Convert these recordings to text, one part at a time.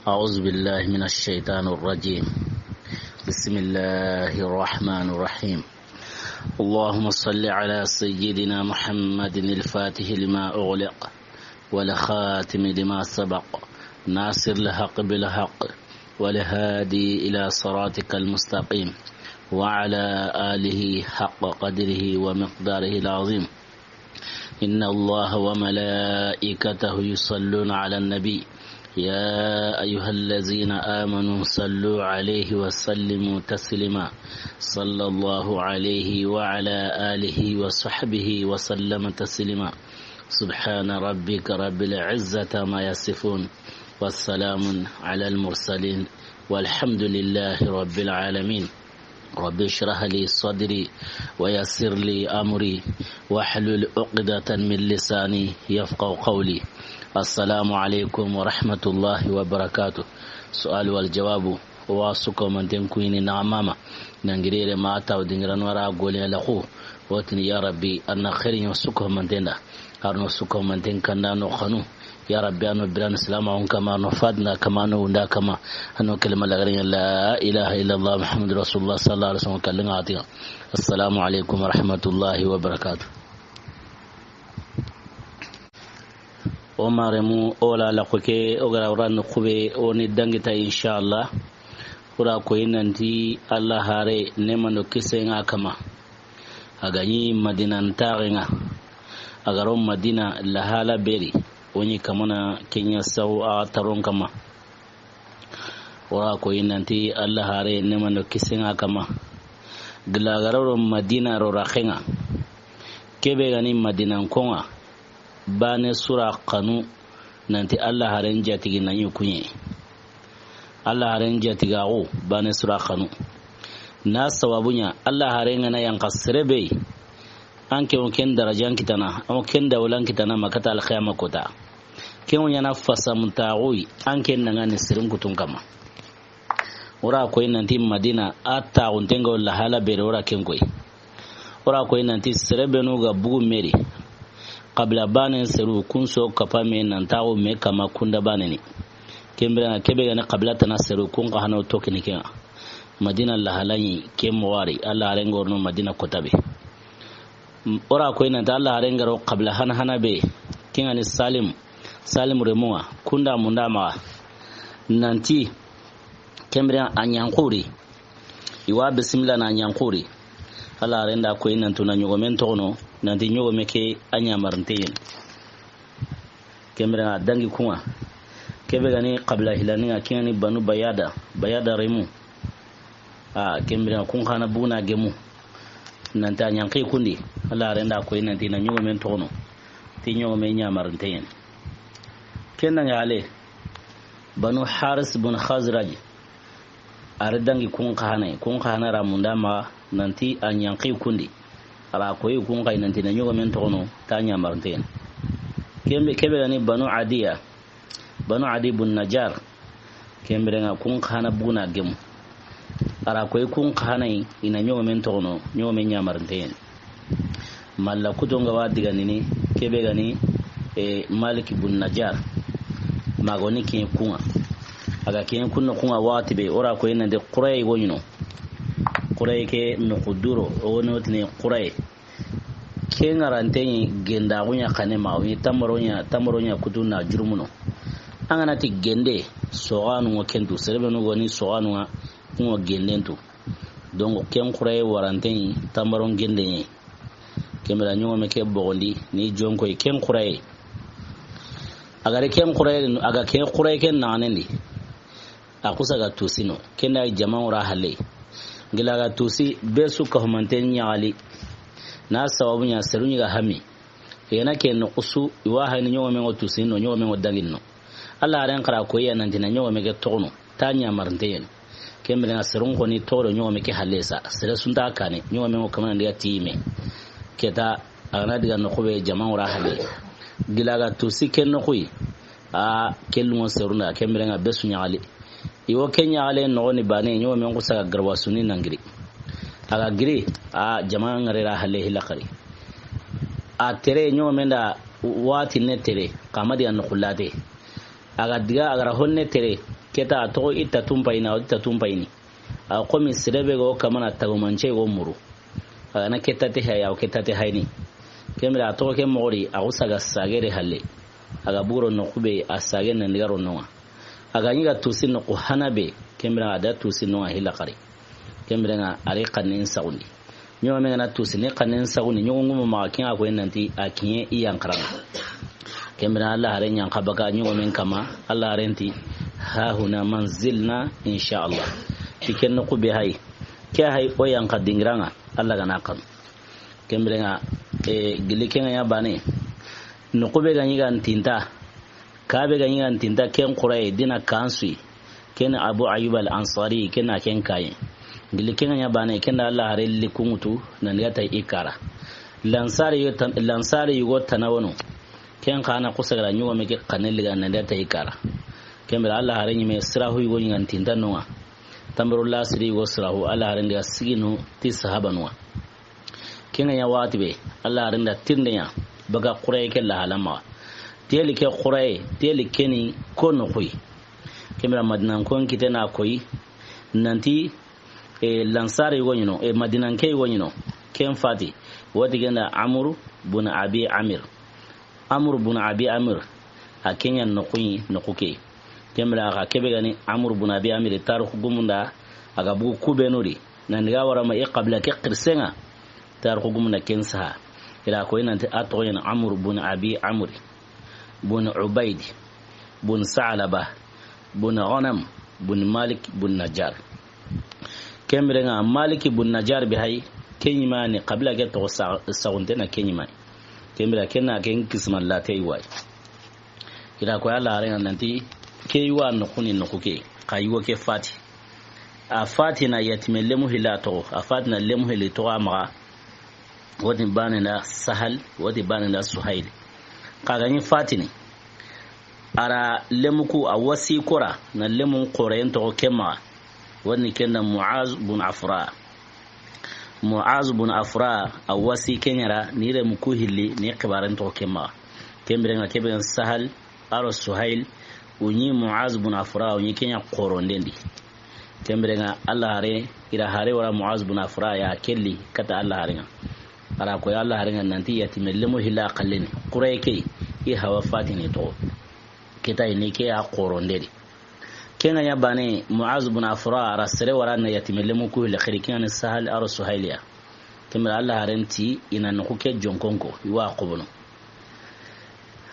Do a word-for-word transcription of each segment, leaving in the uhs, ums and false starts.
أعوذ بالله من الشيطان الرجيم. بسم الله الرحمن الرحيم. اللهم صل على سيدنا محمد الفاتح لما أغلق والخاتم لما سبق ناصر الحق بالحق والهادي إلى صراطك المستقيم وعلى آله حق قدره ومقداره العظيم. إن الله وملائكته يصلون على النبي، يا أيها الذين آمنوا صلوا عليه وسلموا تسليما. صلى الله عليه وعلى آله وصحبه وسلم تسليما. سبحان ربك رب العزة عما يصفون، والسلام على المرسلين، والحمد لله رب العالمين. رب اشرح لي صدري ويسر لي أمري واحلل عقدة من لساني يفقهوا قولي. السلام عليكم ورحمة الله وبركاته. سؤال والجواب. Wa suko manten kuyini na mama. Nangirere ma taw dingiran wara gole la khu. Wotini ya Rabbi, anna khairin yo suko manten da. Arno suko manten kanda no khanu. Ya Rabbi, ano biran silama on kama, ano fadna kama, ano unda kama, ano kalima lagarin la ilaha illallah Muhammadu Rasulullah sallallahu alaihi wasallam kallin atiya. Assalamu alaikum wa rahmatullahi wa barakatuh. O maremu, o la la koke, o gara uran kube, o ni dangita inshallah. Kura ko inanti Allah hare ne mando kise nga kama. A ga ɲi Madina ntaxe ŋa, a ga ro Madina lahala beri, o ɲi kamana kenya sawu a taron kama. Wara ko inanti Allah hare ne mando kise nga kama. Gila a ga ro Madina ro raxe ŋa. Kebe gani Madina nko ŋa. Bane sura kanu nanti Allah haren jatigi na ɲi kuɲe. Allah haren jatigaxu bane sura kanu. Na sababu ɲa Allah haren ŋa na yanka serebe. An ke o ken darajan kitana, o ken dawlan kitana makata alkhiyama kota. Ken o ɲana fasamutaxuyi, an ken nanga ni sirin kutun kama. Wara koyi nanti Madina a taxuntenga walla hala bere wara ken koyi. Wara koyi nanti serebenu ga bugu meri. Qabila banen seru kunso kapa me nan taxu me kama kunda baneni. Kembira kebe gani qabila tana seru kun ka hano tokini kenga. Madina lahalani ke mowari Allah harengorno Madina kotabe. Wara koyi nanti Allah harengaro qabila hana hana be. Kengani Salim, Salim remunga kunda munda maga. Nanti kembira a ɲankuri. Iwa bisimila na ɲankuri. Ala renda koyi nantu na ɲogomen toxono nanti ɲogome ke a ɲamarinteyen. Kembira na dangi kunga. Kebe gani qabila hilaninga kengani Banu Bayada, Bayada remu. A kembira kun xana buna gemu. Nanta ɲanki kundi. Ala renda koyi nanti na ɲogomen toxono. Ti ɲogome ɲamarinteyen. Kennanga ale. Banu Haris bun Khazraj. Ari dangi kun xanai, kun xana ramunda ma nanti a ɲanki kundi. Ala koyi kun xay nanti na ɲogomen toxono ta ɲamarinten. Kembe kebe gani Banu Adiya, Banu Adi bun Najar. Kembirenga kun xana buna gemu. Ara koyi kun xanai ina ɲogomen toxono, ɲogomen ɲamarinten. Malla kutonga wa diganini kebe gani e Malik bun Najar. Magoni ken kunga. Aga ken kunno kunga wati be ora ko inande Quraysh go ɲino. Quraysh ke no kuduro o woni wotini Quraysh. Ke ngarante ni genda gunya kane ma woni tamaro nya, tamaro nya kutu na jurumuno. Angana ti gende soganu ngo kentu serebe no goni soganu nga ngo gendentu. Donc ken Quraysh warante ni tamaro gende ni. Kembira ɲogome ke bogondi ni jonkoy ken Quraysh. Agare ken Quraysh, aga ken Quraysh ken naxanendi. A kusa ga tusino kenda jama wura halle. Ngila ga tusi be su ka humanten ɲaxali. Na sababu ɲa seru ɲi ga hami. Yena ke no kusu iwa hayni ɲogome ngo tusino ɲogome ngo dangino. Allah haren xara koyi ya nanti na ɲogome ke toxono ta ɲamarinteyen. Kembira na serun xoni toxo do ɲogome ke halle sa sere sunta kane ɲogome ngo kamana ndiga time. Keta agana diga no xube jama wura halle. Gila ga tusi ken no xuyi. A kellu ngo serunda kembira nga besu ɲaxali. Iwo ken ɲaxale noxoni bane ɲogome ngo saga garwa suni nangiri. Aga giri a jama ngare ra halle hilakari. A tere ɲogome nda wati ne tere kamadi an xullate. Aga diga agara honne tere Ke ta a toxo i ta tunpayini, a wo ti ta tunpayini. A xo mi sere be ga wo kamana tagumance ga wo muru. A ga na ke ta te hay, a wo ke ta te hayini. Ken bire a toxo ke moxo di, a wo saga sagere halle. A ga buro noxu be, a sage nan diga ro noŋa. A ga ɲi ga tusi noxu hana be, ken bire a da tusi noŋa hilla xari. Ken bire ŋa a ri xannen saxundi. Ɲogomen ga na tusi ni xannen saxundi, ɲogo ŋumu maxa ken ŋa ko nanti a kiɲe i yanqara ŋa. Ken bire Alla haren ɲa n xa baga ɲogomen kama, Alla haren ti, "Ha huna manzilna, insha Allah." Ti ken noxu be hay, ke hay o yanqa dingira ŋa, Alla ga na xanu. Ken bire ŋa, e, gilli ken ŋa ɲa bane. Noxu be ga ɲi ga n tinta, ka be ga ɲi ga n tinta ken xuraye dina kansu yi. Ken Abu Ayyub al-Ansari, ken na ken kaye. Gilli ken ŋa ɲa bane, ken da Alla hare likunŋutu, nan diga ta i kara. Lansare yo tan-, lansare yugo tana wono. Ken xa na xusagara ɲogome ke xanne liga nan diga ta i kara. Ken bire Alla hare ɲime sirahu yugo ɲi ga n tinta noŋa. Tambaro lasiri yugo sirahu, Alla hare n diga siginu ti sahabanu ŋa. Ken ŋa ɲa waxati be, Alla haren da tirinde ɲa, baga xuraye ke lahala maxa. Teli ke xuraye, teli ke ni ko noxu yi. Ken bire Madinankon kite na koyi, nanti, e, lansare yugo ɲi no, e, Madinanke yugo ɲi no, ken fati, wati ken da Amru bun Abi Amir. Amru bun Abi Amir, a ke ɲa noxu yi, noxu ke. Ken bire a xa ke be ga ni Amru bun Abi Amir, tarixu gumun da, a ga bugu kubenu di. Nan diga wara ma i qabila ke xirisen ŋa. Tarixu gumun da ken saha. I ra koyi nanti a toxo ɲa ni Amru bun Abi Amri, bun Ubaidi, bun Sa'laba, bun Ghanam, bun Malik, bun Najjar. Ken bire ŋa Maliki bun Najjar be hay, ken ɲi ma ni qabila ke toxo sa-, saxunte na ken ɲi ma. Ken bire ken na ken kisima late yi wa yi. I ra koyi Alla haren ŋa nanti ke yi wa noxu ni noxu ke, xa yugo ke fati. A fati na yatime lemu hilla toxo, a fati na lemu hilli toxo a maxa. Wati bane na Sahal, wati bane na Suhail. Xa ga ɲi fatini. A ra lemuku a wasi kora, na lemun xoren toxo ke maxa. Wani ken da Muaz bun Afra. Muaz bun Afra a wasi ken ɲa ra, ni lemuku hilli, ni xibaren toxo ke maxa. Ken bire ŋa ke be ga ni Sahal, a ro Suhail, u ɲi Muaz bun Afra, u ɲi ken ɲa xoronden di. Ken bire ŋa Alla hare, i ra hare wara Muaz bun Afra ya kelli kata Alla haren ŋa. A ra koyi Alla haren ŋa nanti yatime lemu hilla xalleni. Xuraye ke, i hawa fatini toxo. Ke ta yi ni ke ya xoronden di. Ken ŋa ɲa bane, Muaz bun Afra, a ra sere wara na yatime lemu ku hille xiri, ken ŋa ni Sahal a ro Suhail ya. Ken bire Alla haren ti i na noxu ke jonkon ko, i wa xobono.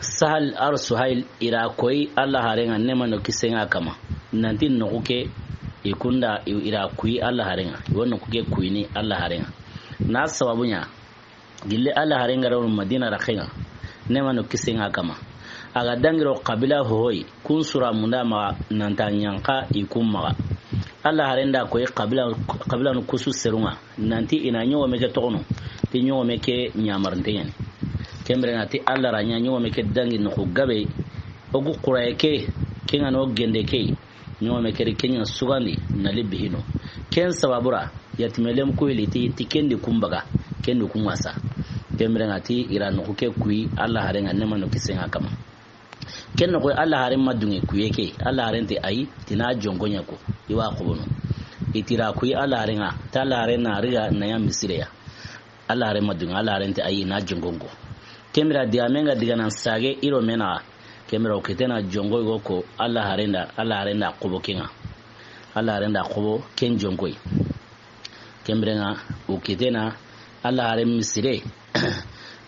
Sahal a ro Suhail i ra koyi Alla haren ŋa, neema do kisen ŋa kama. Nanti noxu ke i kun da i, i ra kuyi Alla haren ŋa. I wo noxu ke kuyini Alla haren ŋa. Na sababu ɲa, gilli Alla haren ga ra wono Madina raxen ŋa, neema do kisen ŋa kama. A ga dangi ro qabila hoyi, kun sura munda maxa, nan ta ɲanqa i kun maxa. Alla haren da koyi qabila, qabilanu kusu serun ŋa, nanti i na ɲogome ke toxono, ti ɲogome ke ɲamarinte ɲa ni. Ken bire ŋa ti Alla ra ɲa ɲogome ke dangi noxu gabe, o gu xuraye ke, ken ŋa no gende ke. Ɲogome ke ri ken ɲa sugandi, na li bihino. Ken sababu ra, yatime lemu ku hilli ti, ti ken di kun baga, ken di kun wasa. Ken bire ŋa ti i ra noxu ke kuyi Alla haren ŋa, neema do kisen ŋa kama. Ken noxo Alla haren ma dunge kuye ke, Alla haren ti ayi, ti na jonko ɲa ko, i wa xobono. I ti ra kuyi Alla haren ŋa, ta Alla haren na riga na ɲa misire ya. Alla haren ma dunge, Alla haren ti ayi, na jonkon ko. Ken bire digame ŋa diga nan sage i ro me naxa, ken bire o kite na jonko i go ko Alla haren da, Alla haren da xobo ken ŋa. Alla haren da xobo ken jonko yi. Ken bire ŋa, o kite na Alla haren misire.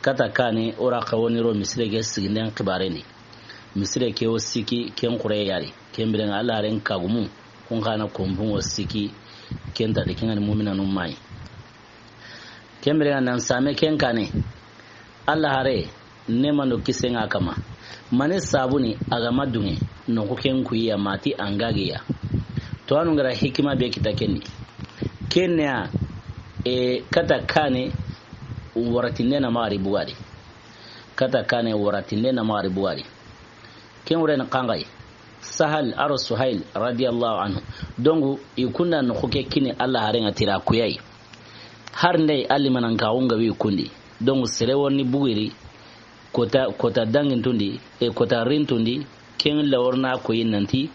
Kata kane, o ra xa woni ro misire ke siginden xibaren di. Misire ke o siki, ken xure ya ri. Ken bire ŋa Alla haren kagumu, kun xa na konpun o siki, ken ta di ken ŋa ni muminanu mayi. Ken bire ŋa nan same ken kane. Alla hare, neema do kisen ŋa kama. Mani sabuni a ga ma dunge, noxu ken kuyi ya ma ti an ga gi ya. To anu ŋa ra hikima be kita ken di. Ken ya, e, kata kane, waratinde na maxa ri bugari. Kata kane, waratinde na maxa ri bugari. Ken wure ni xanxayi. Sahal aro Suhail radiyallahu anhu. Dongu, i kun da noxu ke kini Alla haren ŋa ti ra kuyayi. Har ndey alli manan ka wunga wi kundi. Dongu, sere woni bugiri, kota, kota dangintundi, e kota rintundi, ken la worna koyi nanti,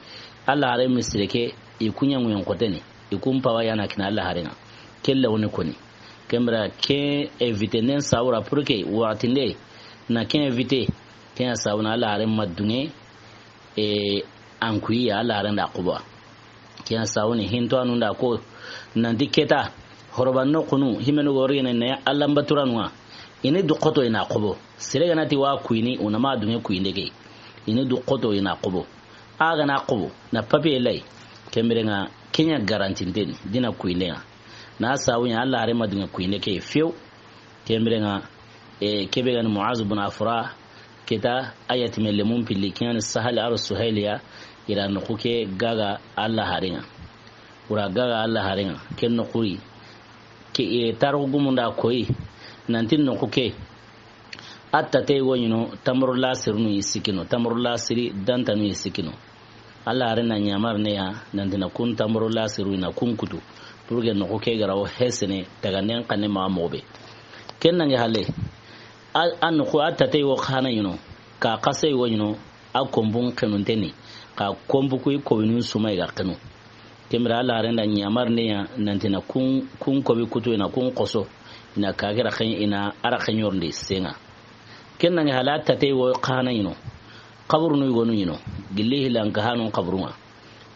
Alla haare misire ke, i ku ɲaŋuyen xoteni, i kun pawa ya na kini Alla haaren ŋa. Ke lawoni koni. Ken bire ke éviter nden sawura pour que waxati nde na ke éviter, ke ya sawuna Alla haaren ma duŋe, e, an kuyi ya Alla haaren da xubo. Ke ya sawuni hinto anu nda ko nanti ke ta horoban no kunu himenu gori ne ne Alla mbaturanu ŋa. I ni du xoto i na xubo. Sere ga na ti wa kuyini, u na ma duŋe kuyinde ke. I ni du xoto i na xubo. A ga na xubo, na papier lay. Ken bire ŋa ke ɲa garantinten ni, dina kuyinde ŋa. Na sawu ɲa Alla haare ma duŋe kuyinde ke few. Ken bire ŋa, e, ke be ga ni Muaz bun Afra, ke ta a yatimen lemun pilli, ke ga ni Sahal aro Suhayli ya, i ra noxu ke gaga Alla haaren ŋa. U ra gaga Alla haaren ŋa, ken noxu yi. Ke, e, taarixu gumun da koyi, nanti noxu ke, a tate wo ɲi no, tamaro lasirinu yi sikki no, tamaro lasiri dantanu yi sikki no. Alla haaren na ɲamarinde ya, nanti na kun tamaro lasiru i na kun kutu, pour que noxu ke ga ra wo hesene, taganden xanne maxa moxo be. Ken nange halle, a, a noxu, a tate wo xana ɲi no, ka xase wo ɲi no, a konbun xenunten ni, xa konbu kuyi kobinun su ma i ga xenu. Ken bire Alla haaren da ɲamarinde ya, nanti na kun, kun kobi kutu, i na kun xoso, i na ka ke ra xen-, i na a ra xeɲorindi sen ŋa. Ken nange halle a tate wo xana ɲi no, xaburunu yogonu ɲi no, gilli hilan ka hanun xaburun ŋa.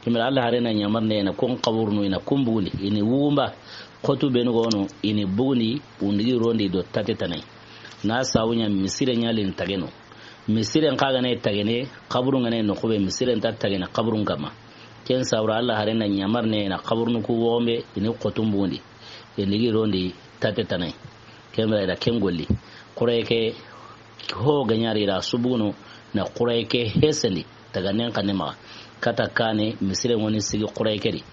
Ken bire Alla haaren na ɲamarinde ya, i na kun xaburunu, i na kun bugundi, i ni wugumba, xotu benu gono, i ni bugundi, wundigi rondi do tate tana yi. Na sawu ɲa misire ɲa lin tageno. Misiren xa ga na tagene, xaburun ga na noxu be, misiren ta tagene xaburun kanma. Ken sawura Alla haaren na ɲamarinde ya, i na xaburunu ku woxon be, i ni xotun bugundi, i ni gi rondi tate tana yi. Ken bire i ra ken golli. Xuraye ke ho ga ɲa ri i ra su buguno, na xuraye ke hesendi, taganden xanne maxa. Kata kane, misiren ŋoni sigi xuraye ke di.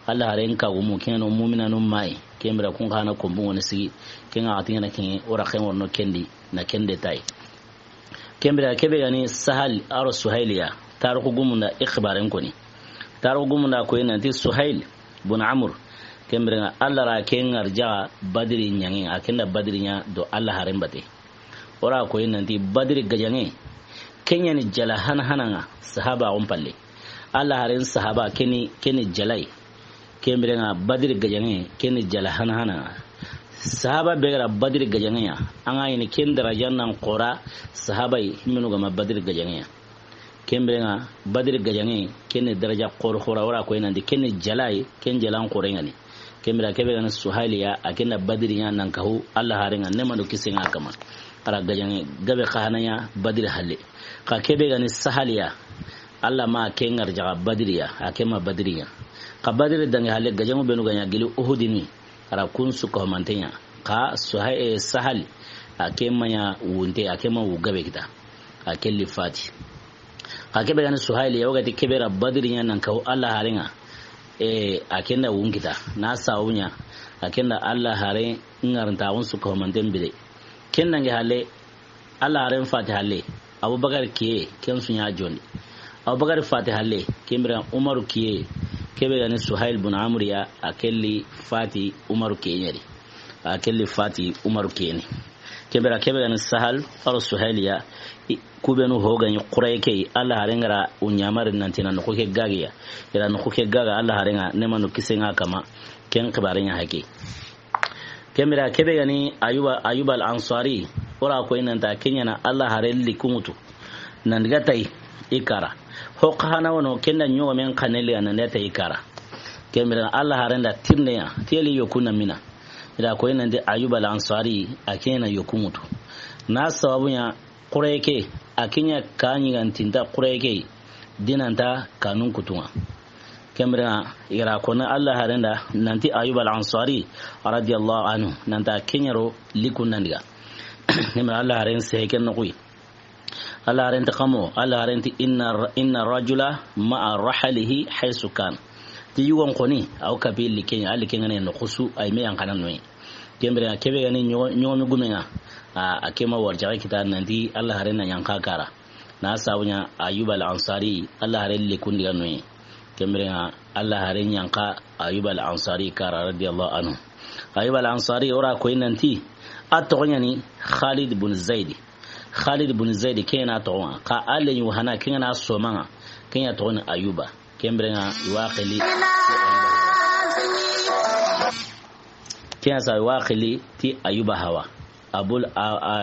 Alla haaren ka gumu, ken ŋa no muminanu mayi. Ken bire kun xana konbun ŋoni sigi. Ken ŋa a ti ŋa na ken ŋe, o ra xen ŋorno ken di, na ken détail. Ken bire ke be ga ni Sahal aro Suhayli ya, taarixu gumun da i xibaaren koni. Taarixu gumun da koyi nanti Suhayl bun Amr, ken bire ŋa Alla ra ke ŋarjaxa Badiri ɲaŋe, a ken da Badiri ɲa do Alla haaren bate. O ra koyi nanti Badiri gajaŋe, ken ɲa ni jala hana hana ŋa sahabaxun palle. Alla haaren sahaba ke ni, ke ni jala yi. Ken bire ŋa Badiri gajaŋe, ke ni jala hana hana. Sahaba be ga ra Badiri gajaŋe ya, a ŋa ɲi ni ken daraja nan xora sahaba yi, himenu ga ma Badiri gajaŋe ya. Ken bire ŋa Badiri gajaŋe, ke ni daraja xoro xora, o ra koyi nanti ke ni jala yi, ken jalan xore ŋa ni. Ken bire ke be ga ni Suhayli ya, a ken da Badiri ɲa nan kahu Alla haaren ŋa, neema do kisiye ŋa a kanma. A ra gajaŋe gabe xa hana ɲa Badiri halle. Xa ke be ga ni Sahali ya, Alla ma ke ŋarjaxa Badiri ya, a ke ma Badiri ɲa. Xa Badiri dangi halle, gajaŋu benu ga ɲa gili Uhudini, a ra kun su ko manten ɲa. Xa Suha-, eh, Sahali, a ke ma ɲa wunte, a ke ma wu gabe kita. A ke li fati. Xa ke be ga ni Suhayli ya, o ga ti ke be ra Badiri ɲa nan kahu Alla haaren ŋa. Eh, a ken da wun kita. Na sawu ɲa, a ken da Alla haaren ŋarintaxun su ko manten bire. Ken dangi halle, Alla haaren fati halle, Abubakar kiye, ken su ɲa jondi. Abubakar fati halle, ken bire Umaru kiye, ke be ga ni Suhayl bun Amr ya, a ke li fati Umaru kiye ɲa di. A ke li fati Umaru kiye ni. Ken bire ke be ga ni Sahal, aro Suhayli ya, i, ku benu ho ga ɲi Xuraye ke yi, Alla haaren ga ra u ɲamari nanti na noxu ke gaga ya. I ra noxu ke gaga Alla haaren ŋa, neema do kisiye ŋa a kanma, ken xibaaren ɲa haqe. Ken bire ke be ga ni Ayuba, Ayuba al Ansari, o ra koyi nanti ke ɲa na Alla haaren likun ŋutu. Nan diga tayi i kara. Ho xa hana wono ken da ɲogomen xanne li a nan diga tayi i kara. Ken bire Alla haaren da tirinde ya, teli yoku na mina. I ra koyi nanti Ayuba al Ansari, a ke ɲa na yoku ŋutu. Na sababu ɲa Xuraye ke, a ke ɲa ka ɲi ga ntinta Xuraye ke, dinanta kanun kutu ŋa. Ken bire ŋa, i ra koni Alla haaren da, nanti Ayub al Ansari, radiyallahu anhu, nanti ke ɲa ro likun nan diga. Ken bire Alla haaren sehe ken noxu yi. Alla haaren ti xa mo, Alla haaren ti inna, inna rajula ma'a rahlihi haysu kan. Ti yugon xoni, a wo kapi liken ŋa, a liken ŋa ne noxu su, a yi me yan xana noyi. Ken bire ŋa, ke be ga ni ɲo-, ɲogomi gumen ŋa, a, a ke ma warjaxe kita nanti Alla haaren na ɲa xa kara. Na sabu ɲa Ayub al Ansari, Alla haaren likun diga noyi. Ken bire ŋa, Alla haaren ɲa xa Ayub al Ansari kara radiyallahu anhu. Ayub al Ansari o ra koyi nanti, a toxon ɲa ni Khalid bun Zaid. Khalid bun Zaid ke ɲa na toxon ŋa. Xa a leɲu hana ke ɲa na soman ŋa. Ke ɲa toxon ni Ayuba. Ken biren ŋa i wa a xili. Ken ya sa i wa a xili ti Ayuba Hawa. Abul, a, a,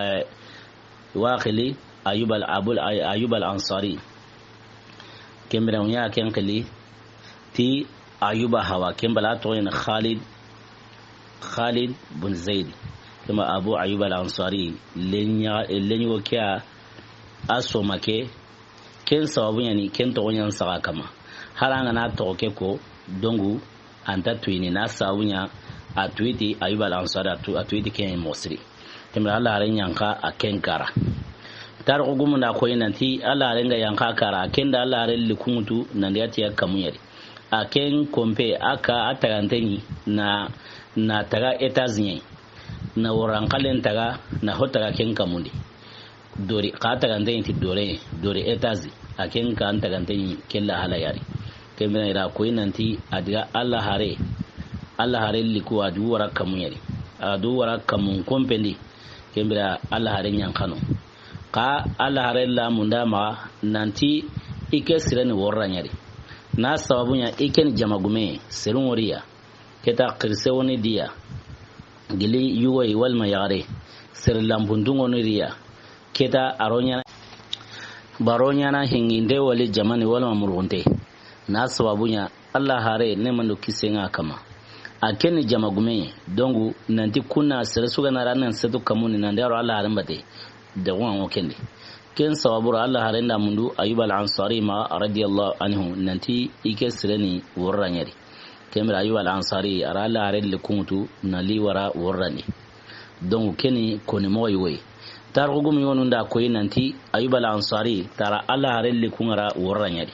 i wa a xili Ayuba al, Abul, Ay-, Ayuba al Ansari. Ken biren ŋa i ya ken xili ti Ayuba Hawa. Ken bala toxo ɲa ni Khalid, Khalid bun Zaid. Ken ba Abu Ayuba al Ansari. Lenya, lenyo ke ya a soma ke. Ken sababu ɲa ni, ken toxo ɲa n saxa kama. Hari an ga na toxo ke ko, dongu, an ta tuyini na sababu ɲa, a tuyi ti Ayuba al Ansari, a tu-, a tuyi ti ken moxo siri. Ken biren ŋa Alla haaren yanqa a ken kara. Tarixu gumun da a koyi nanti Alla haaren ga yanqa a kara, a ken da Alla haaren likun ŋutu, nan di a ti ya kamu ɲa di. A ken konpe, a ka a tagante ɲi, na, na taga étage ɲa yi. Na woran xalen taga, na ho taga ken kamun di. Dori, xa tagante ɲi ti dore, dori étage, a ken ka an tagante ɲi kella hala yari. Ken biren ŋa i ra koyi nanti a diga Alla haare, Alla haare liku a du wara kamu ɲa di. A du wara kamun konpen di. Ken biren ŋa Alla haare ɲanqano. Xa Alla haare la munda maxa nanti i ke sire ni worra ɲa di. Na sababu ɲa i ke ni jamagume, serun ŋo ri ya. Ke ta xirise wo ni di ya. Gili yugo yi walma yaxare. Sere lanpuntun ŋo ni ri ya. Ke ta a ro ɲaana, baro ɲaana hinginte wali jamani walma murgunte. Na sababu ɲa Alla haare ne mando kisen ŋa kama. A ke ni jamagume, dongu, nanti kunna sere su ga na ra nan setu kamun di, nan di a ro Alla haaren bate. De ŋo ken di. Ken sababu ra Alla haaren da mundu Ayuba al Ansari maxa radiyallahu anhu nanti i ke sire ni worra ɲa di. Ken biren ŋa Ayuba al Ansari a ra Alla haaren likun ŋutu na li wara worran di. Donc, ken ni koni moxo yogo yi. Tarixu gumu yogonun da a koyi nanti Ayuba al Ansari ta ra Alla haaren likun ŋa ra worra ɲa di.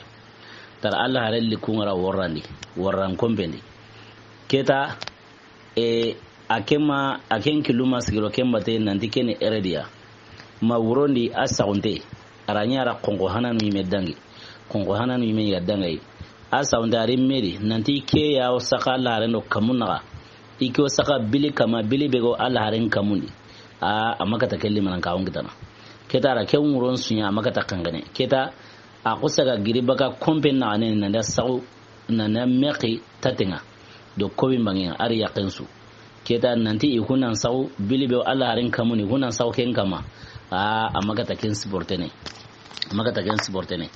Ta ra Alla haaren likun ŋa ra worran di. Worran konpen di. Ke ta, e, a ken ma, a ken killu ma sigi ro ken bate nanti ken ni ere di ya. Ma wuron di a saxunte. A ra ɲa ra xonxo hananu yinme dangi. Xonxo hananu yinme ya dangi. A saxunte a ri me di nanti ke ya o saxa Alla haaren do kamun naxa. I ke o saxa bili kama, bili be ga Alla haaren kamun di. A, a ma kata ke limanan ka o n kitana. Ke ta ra ke wuron su ɲa a ma kata xenqene. Ke ta a xusa ga giri baka konpen naxa ne nan da saxu, nan da mexi taten ŋa. Do kobi n bangen ŋa, a ri yaqen su. Ke ta nanti i ku nan saxu, bili be Alla haaren kamun di, i ku nan saxu ken kama. A, a ma kata ken supportene. A ma kata ken supportene.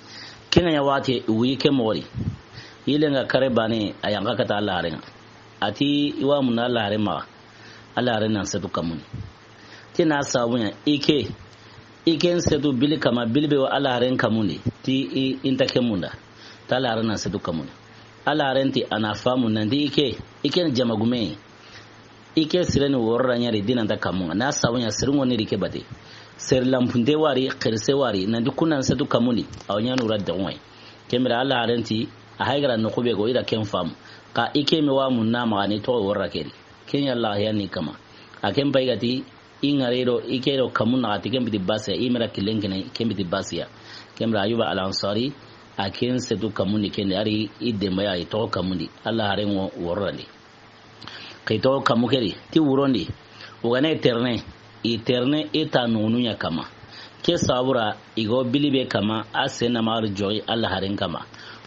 Ken ŋa ɲa waxati, i wuyi ke moxo di. Yille ŋa kare baane, a yanqa kata Alla haaren ŋa. A ti i wa mundu Alla haaren maxa. Alla haaren nan setu kamun di. Ti na sababu ɲa, i ke, i ke n setu bili kama, bili be wa Alla haaren kamun di. Ti i, i nta ke munda. Ta Alla haaren nan setu kamun di. Alla haaren ti a na faamu nanti i ke, i ke ni jamagume. I ke sire ni worra ɲa di di nan ta kamun ŋa. Na sababu ɲa sere ŋo ni ri ke bate. Sere lanpunte wari, xirise wari, nanti kun nan setu kamun di. A wa ɲaana wura de ŋo yi. Ken biren ŋa Alla haaren ti, a hayi ga ra noqu be ga i ra ken faamu. Xa i ke me wa mundu na maxa ni toxo worra ke di. Ken ya Alla ya ni kama. A ken pay ga ti, i ŋare do, i ke do kamun naxa ti ken biti basiya, i me ra killen kene, ken biti basiya. Ken biren ŋa Ayuba al Ansari, a ken setu kamun di ken di, a ri i denbaya, i toxo kamun di, Alla haaren ŋo worran di. Xa i toxo kamu ke di, ti wuron di, o ga na i terene, i terene i ta nunu ɲa kama. Ke sababu ra, i ga bili be kama, a sen na maxa ri joxi Alla haaren kama.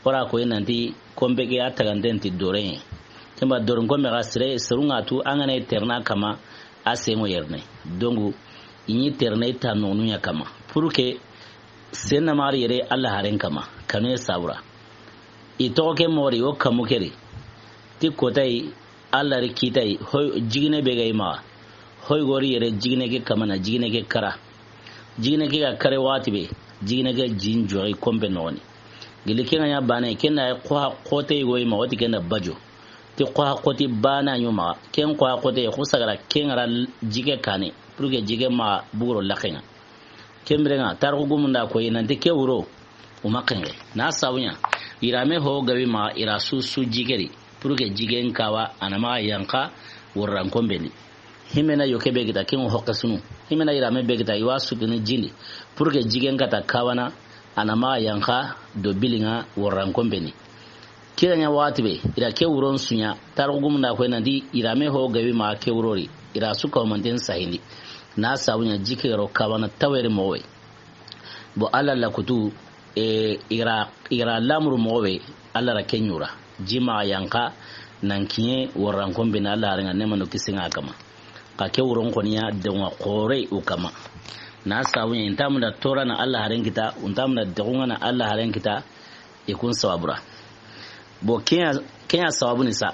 O ra koyi nanti, konpe ke a taganten ti doren. Ken ba doren konpe ga sere, serun ŋa tu, an ga na i terene a kama, a sen ŋo yerene. Donc, i ɲi terene i ta nunu ɲa kama. Pour que sen na maxa ri yere Alla haaren kama, kanu ye sababu ra. I toxo ke moxo di, o kamu ke di. Ti kota yi, Alla ri kita yi, hoy, jigine be ga i maxa. Hoy ga ri yere jigine ke kama na jigine ke kara. Jigine ke ga kare waxati be, jigine ke jin joxi konpe noxon di. Gili ken ŋa ɲa baane, ken da xoxa xote yi ga i maxa, o ti ken da bajo. Ti xoxa xote baane ɲo maxa. Ken xoxa xote, xo sagara ken ŋa ra jike kane. Pour que jike maxa buguro laxen ŋa. Ken biren ŋa, tarixu gumun da a koyi nanti ke wuro, o ma xenqe. Na sababu ɲa, yirame ho gabi maxa, i ra su, su jike di, pour que jiken kawa, a na maxa yanqa, worran konpen di. Himena yoke be kita, ken ŋo hokke sunu. Himena yirame be kita, i wa sutunu jin di, pour que jiken kata kawana, a na maxa yanqa, do bilin ŋa, worran konpen di. Ke ga ɲa waxati be, i ra ke wuron su ɲa, tarixu gumun da a koyi nanti, yirame ho gabi maxa ke wuro di, i ra su kawamanten sahindi. Na sababu ɲa jike ga ro kawana tawere moxo be. Bon, Alla la kutu, e, i ra, i ra lamuru moxo be, Alla ra ke ɲura. Jima yanka nan kiɲe warran kombe na Alla harenga, nema no kisinga kama. Ka ke wuron koniya denga xore u kama. Na sabu ɲa intamunda tora na Alla haren kita, untamunda degunga na Alla haren kita, i kun sababura. Bo kenya, kenya sababu ni sa.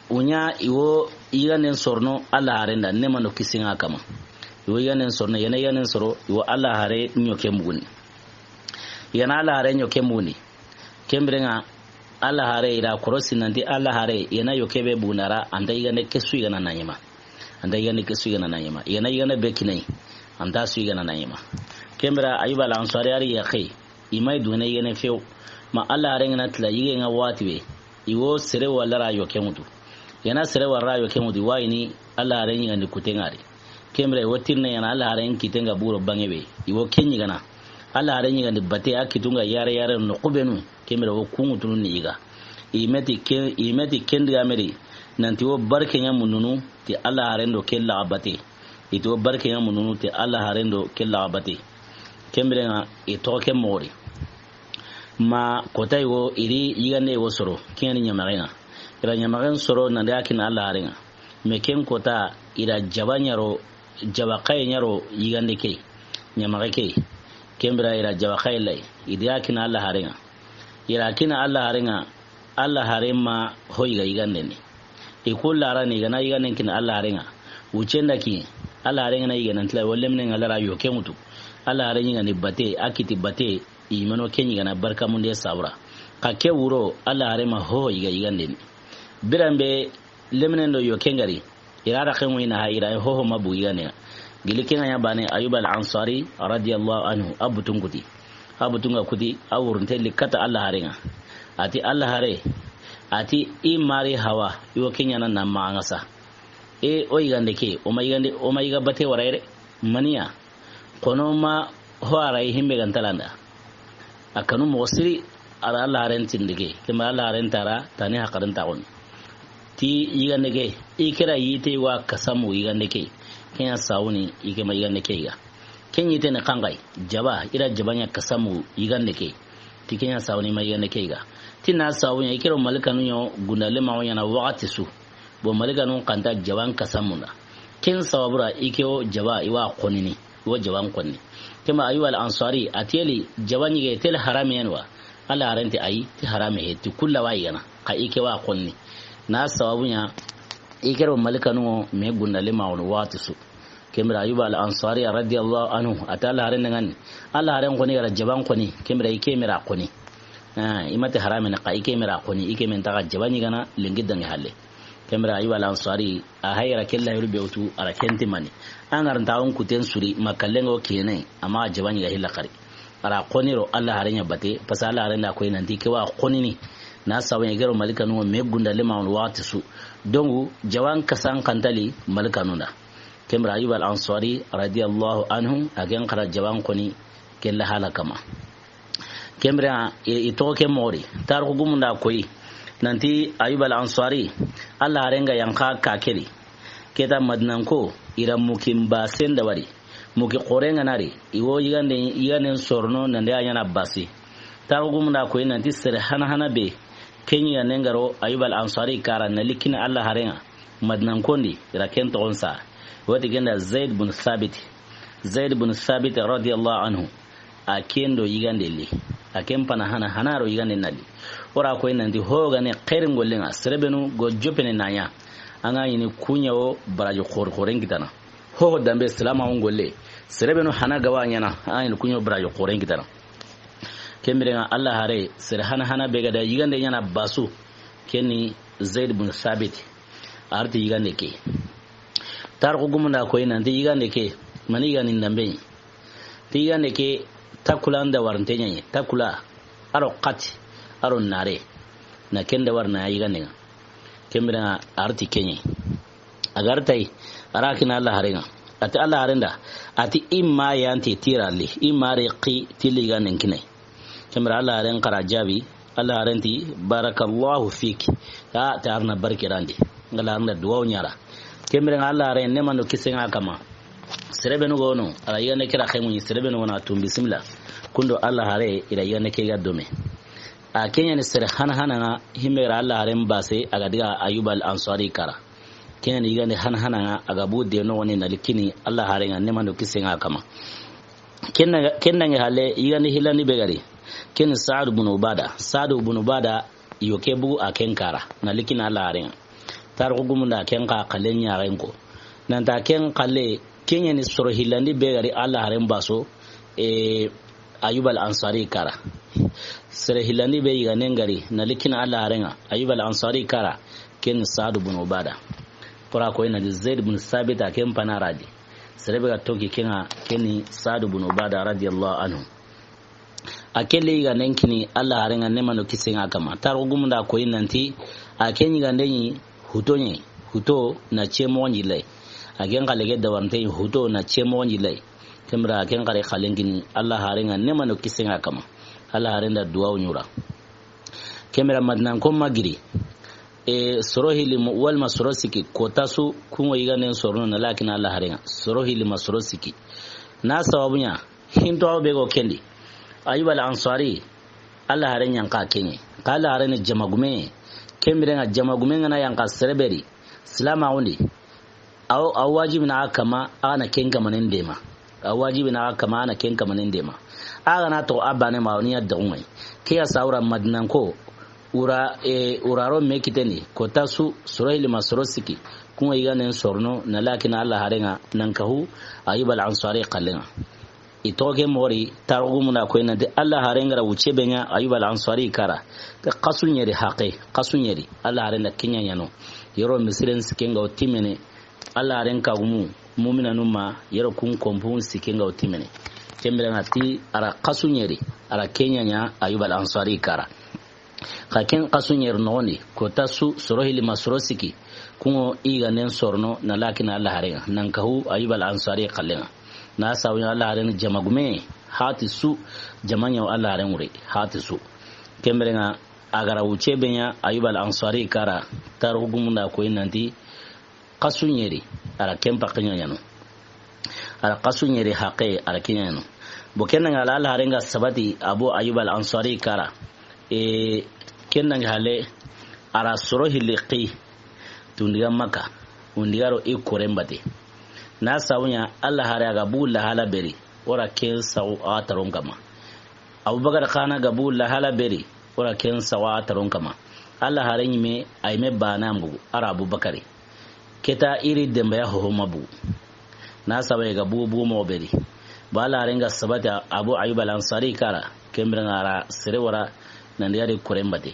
Unya iwo yiganden sorno Alla harenda, nema no kisinga kama. Iwo yiganden sorno, yana yiganden soro, iwo Alla hare ɲoke muguni. Yana Alla hare ɲoke muguni. Kembirenga Alla hare ira korosi nanti Alla hare yana yoke be bunara, anta yigande kesu yigana nanyima. Anta yigande kesu yigana nanyima. Yana yigande be kinai. Anta su yigana nanyima. Kembira Ayuba al Ansari ari yaqi. I may duna yene few. Ma Alla hare ngana tila yige nga wati be. Iwo sere wala ra yoke mutu. Yana sere wala ra yoke mutu, wayini Alla hare ɲigandi kutengari. Kemre wo tirne yana Alla hare kitenga buro bangebe. Iwo kenyi gana. Alla hare ɲigandi bate a kitunga yare yare no kubenu. Kemre wo kungu tunun ni iga. Imeti ken, imeti kendi ameri. Nanti wo barke nya mununu ti Alla hare ndo kella bate. Iti wo barke nya mununu ti Alla hare ndo kella bate. Kemre nga ito ke mori. Ma kota iwo iri yigande iwo soro, kiyani ɲamaxenga. Ira ɲamaxen soro nande a kina Alla harenga. Me ken kota ira jaba ɲaro, jaba xaye ɲaro yigande ke, ɲamaxe ke. Kembira ira jaba xaye lay, idi a kina Alla harenga. Ira kina Alla harenga, Alla hare ma ho yiga yiganden ni. I ku larani i gana yiganden kina Alla harenga. Wucenda ki, Alla harenga na yiga nan tila, wo lemine nga lara yoke mutu. Alla hare ɲigandi bate, a kiti bate, i mano ke ɲigana barka munde sabura. Ka ke wuro, Alla hare ma ho yiga yiganden ni. Birambe leminen do yoke ngari. Ira da xengo ina ha ira hoho mabu yigane. Gili kenga ɲa bane Ayuba al Ansari radiyallahu anhu, a butun kuti. A butun ga kuti, a wurunte li kata Alla harenga. Ati Alla hare. Ati i mari hawa, iwo kenyana na ma angasa. E o yigande ke, o ma yigande, o ma yiga bate warayre. Maniya. Kono ma ho ara i himbe gantalanda. A kanu moxo siri, ara Alla haren tindege. Kemba Alla haren tara, tani hakarin taxun. Ti yigande ke, i kera yite wa kasamu yigande ke. Kenya sawuni, i kema yigande ke yiga. Ken yite ne kangai, jaba, ira jaba nya kasamu yigande ke. Ti kenya sawuni ma yigande ke yiga. Ti na sawunya, i kero malikanu nyo, gundale ma wanya na wakati su. Bo malikanu kanta jaban kasamunda. Ken sababura i ke o jaba i wa konini. I wo jaban konni. Kema Ayuba al Ansari, a teli jaba ɲige tel harami yan wa. Alla harante ayi, ti harami he, ti kulla wa yigana. Ka i ke wa konni. Na sababu ɲa, i kero malikanu me gundale ma wono wati su. Kemira Ayuba al Ansari radiyallahu anhu, ata Alla haren ngani. Alla haren koni gara jaban koni, kemira i ke mira koni. Ah, i mate harami na ka i ke mira koni, i ke men taga jaban yigana, lengi dangi halle. Kembira Ayuba al Ansari, a hayra kella yuru bewtu, ara kenti mani. An aranta on kuten suri, makallengo kene, ama jabani ga hilla kari. Ara koniro Alla haren ɲa bate, pasa Alla haren da koy nanti ke wa konini. Na sawen gero malikanu me gundale ma on wati su. Dongu, jawan kasan kantali malikanu da. Kembira Ayuba al Ansari, radiyallahu anhu, a gen kara jawan koni kella hala kama. Kembira, i, i toxo ke moxori. Tarixu gumunda koyi. Nanti Ayuba al Ansari, Alla harenga yanka kakeri. Keta Madinanko, ira mukin basen da wari. Muki xorenga nari, iwo yigande, yiganden sorono nande a ɲana basi. Tarixu gumunda koyi nanti sere hana hana be. Kenyi ya nengaro Ayuba al Ansari kara na likina Alla harenga. Madinankondi, ira ken toxon sa. Wati genda Zaid bin Thabit. Zaid bin Thabit radiyallahu anhu. A ken do yigande li. A ken pana hana, hana ro yigande nali. Ora koy nanti ho gane xeerin gollenga, serebenu go jopene nanya. Anga yini kunya o baraji xor xoren kitana. Ho ho dambe salama on golle. Serebenu hana gawa nyana, anga yini kunya o baraji xoren kitana. Kembirenga Alla hare, sere hana hana be gada yigande nyana basu. Kenni Zaid bin Thabit. Arti yigande ke. Tarixu gumunda koy nanti yigande ke. Mani yigande ndambe. Ti yande ke takula nda warante ɲaɲe, takula, aro xati, aro nare. Na kenda war na yigande nga. Kembira arti kenye. Agartai, ara kina Alla harenga. Ati Alla harenda, ati imma yanti tirali, imma re qi tili yigande kinai. Kembira Alla haren kara jabi, Alla harenti, "Barakallahu fik." Ya, ta arna barke randi. Ngala arna duwaw nyara. Kembira nga Alla haren ne mando kisenga kama. Serebenu gono, ala yigande kira xemuñi, serebenu wona tum bismillah. Kundo Alla hare, ira yigande ke ga dome. A ken ɲa ni sere hana hana ŋa, himme ra Alla haaren baase, a ga daga Ayyub al-Ansari kara. Ken ɲa ni yigande hana hana ŋa, a ga bugu de noxon di na li kini Alla haaren ŋa, neema do kisiye ŋa a kanma. Ken na, ken na ŋa halle, yigande hillandi be ga ri. Ken Saadu bun Ubada. Saadu bun Ubada, yo ke bugu a ken kara. Na li kini Alla haaren ŋa. Taarixu gumun da ken xa xalle ɲaxen ko. Nan ti a ken xalle, ken ɲa ni soro hillandi be ga ri Alla haaren baaso, e, Ayyub al-Ansari kara. Sere hillandi be yiganen ga ri, na li kini Alla haaren ŋa, Ayyub al-Ansari kara, ken Saadu bun Ubada. Xo ra ko i na ti Zaid bun Sabit a ken pana ra di. Sere be ga toxo ken ŋa, ken ni Saadu bun Ubada radiyallahu anhu. A ke le yiganden kini Alla haaren ŋa, neema do kisiye ŋa a kanma. Taarixu gumun da ko i na ti, a ken yigande ɲi huto ɲa yi, huto na ce moxon jillay. A ken xalle ke dabarinte ɲi huto na ce moxon jillay. Ken bire a ken xare xallen kini Alla haaren ŋa, neema do kisiye ŋa a kanma. Alla haaren da duwawu ɲa o ra. Ken bire Madinanko ma giri. E, soro hilli ma, walla ma soro sikki, koota su, kun ŋa yiganden sorono na li a kini Alla haaren ŋa. Soro hilli ma soro sikki. Na sababu ɲa, hinto awa be ga ken di. Ayyub al-Ansari, Alla haaren yanqa ken ɲa. Xa Alla haaren ni jama gume. Ken bire ŋa jama gume ŋa na yanqa sere be ri. Silaamaaxun di. Aw, a wajibi na a kanma, a na ken kamanen deema. A wajibi na a kanma, a na ken kamanen deema. A ga na toxo a baane ma, a ni ya daxu ŋa yi. Ke ya sabu ra Madinanko, o ra, e, o ra ro me kitten di, koota su, soro hilli ma soro sikki, kun ŋa yiganden sorono, na li a kini Alla haaren ŋa, nan kahu, Ayyub al-Ansari xallen ŋa. I toxo ke moxo ri, taarixu gumun da ko i na ti Alla haaren ga ra wucce be ɲa Ayyub al-Ansari kara. Ke xasu ɲa ri haqe, xasu ɲa ri. Alla haaren da ken ɲa ɲa no. Yero misiren sikke ŋa o timene. Alla haaren ka gumu, muuminanu ma, yero kun konpun sikke ŋa o timene. Ken bire ŋa ti a ra xasu ɲa ri, a ra ken ɲa ɲa Ayyub al-Ansari kara. Xa ken xasu ɲa ri noxon di, koota su, soro hilli ma soro sikki, kun ŋa yiganden sorono, na li a kini Alla haaren ŋa, nan kahu Ayyub al-Ansari xallen ŋa. Na sabu ɲa Alla haaren ni jama gume, hati su, jama ɲa wa Alla haaren wure, hati su. Ken bire ŋa, a ga ra wucce be ɲa Ayyub al-Ansari kara, taarixu gumun da ko i na ti, xasu ɲa ri, a ra ken paxe ɲa ɲa no. A ra xasu ɲa ri haqe, a ra ken ɲa ɲa no. Bo ken ŋa Alla haaren ga sabati Abu Ayyub al-Ansari kara. E, ken ŋa halle, a ra soro hilli xi, tundiga Makka, o n daga ro i kooren batte. Na sabu ɲa Alla haare a ga bugu lahala be ri, o ra ken saxu a taron kanma. Abubakar xa na ga bugu lahala be ri, o ra ken saxu a taron kanma. Alla haare ɲi me, a yi me baane an bugu, a ra Abubakari. Ke ta i ri denbaya hoho ma bugu. Na sabu i ga bugu bugu moxo be ri. Ba Alla haaren ga sabati Abu Ayyub al-Ansari kara, ken bire ŋa a ra sere wara nan daga ri kooren batte.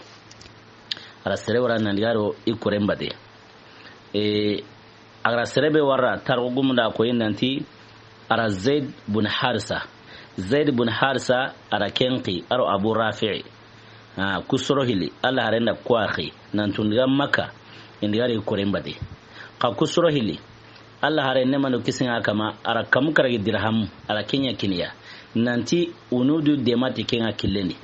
A ra sere wara nan daga ro i kooren batte. E, a ga ra sere be wara, taarixu gumun da ko i na ti, a ra Zaid bun Harisa. Zaid bun Harisa, a ra ken xi, a ro Abu Rafi'i. A, ku soro hilli, Alla haaren da ku wa xi, nan tundiga Makka, i n daga ri kooren batte. Xa ku soro hilli, Alla haare neema do kisiye ŋa a kanma, a ra kamu karagi dirham, a ra ken ɲa kini i ya. Nan ti o nu du deema ti ken ŋa killen di.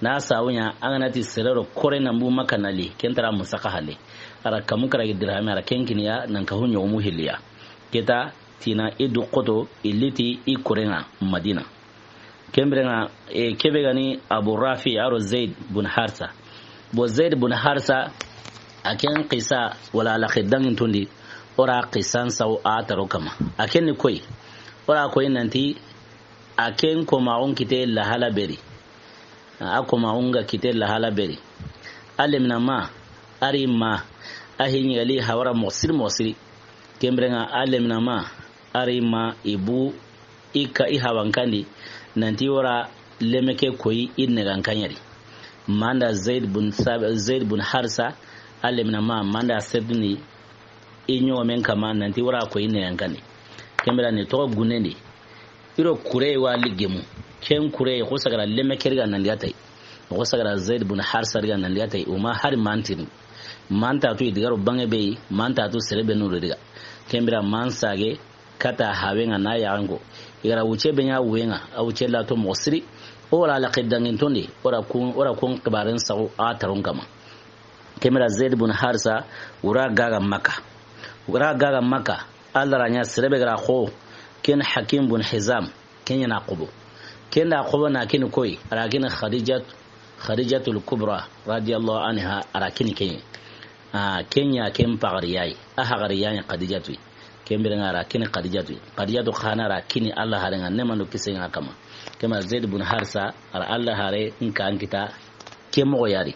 Na sabu ɲa, an ga na ti sere ro koore nan bugu Makka na li, ken ta ra musaxa halle. A ra kamu karagi dirham, a ra ken kini i ya, nan kahu ɲogomu hilli i ya. Ke ta, ti na i du xoto, i liti i kooren ŋa Madina. Ken bire ŋa, e, ke be ga ni Abu Rafi a ro Zaid bun Harisa. Bo Zaid bun Harisa, a ken xisa wala a laxe dangintun di, o ra xisan saxu a taron kanma. A ken ni koyi, o ra koyi nan ti, a ken komaxun kitte lahala be ri. A komaxun ga kitte lahala be ri. A lemine ma, a ri ma, a hi ɲigali hawara moxo siri moxo siri. Ken bire ŋa a lemine ma, a ri ma i bu i ka i hawan kan di, nan ti o ra leme ke koyi i negan kan ɲa ri. Manda Zaid bun Sab-, Zaid bun Harisa, a lemine ma, manda sedini i ɲogomen kanma, nan ti o ra koyi i negan kan di. Ken bire ni toxo gunnen di. I ro kure wa ligemu. Ken kure xo sagara leme ke ri ga nan daga tay. Xo sagara Zaid bun Harisa ri ga nan daga tay. O ma hari mantini. Manta tu i daga ro bange be, manta tu sere be nu ri daga. Ken bire man sage, kata hawe ŋa na yaxanko. I ga ra wucce be ɲa wuye ŋa, a wucce la to moxo siri. O ra a laxe danginton di, o ra kun, o ra kun xibaaren saxu a taron kanma. Ken bire Zaid bun Harisa, o ra gaga Makka. O ra gaga Makka, Alla ra ɲa sere be ga ra xo, ken Hakim bun Hizam, ken ɲa na xobo. Ken da xobo na ken koyi, a ra ken Khadijat Khadijatul Kubra radiyallahu anha a ra kini ke yi. A, ken ɲa ken paxari ya yi. A haxari ya yi Xadijatu yi. Ken biren ŋa a ra kini Xadijatu yi. Xadijatu xa na ra kini Alla haaren ŋa, neema do kisiye ŋa a kanma. Ken ma Zaid bun Harisa, a ra Alla haaren ka n kita ke moxo ya di.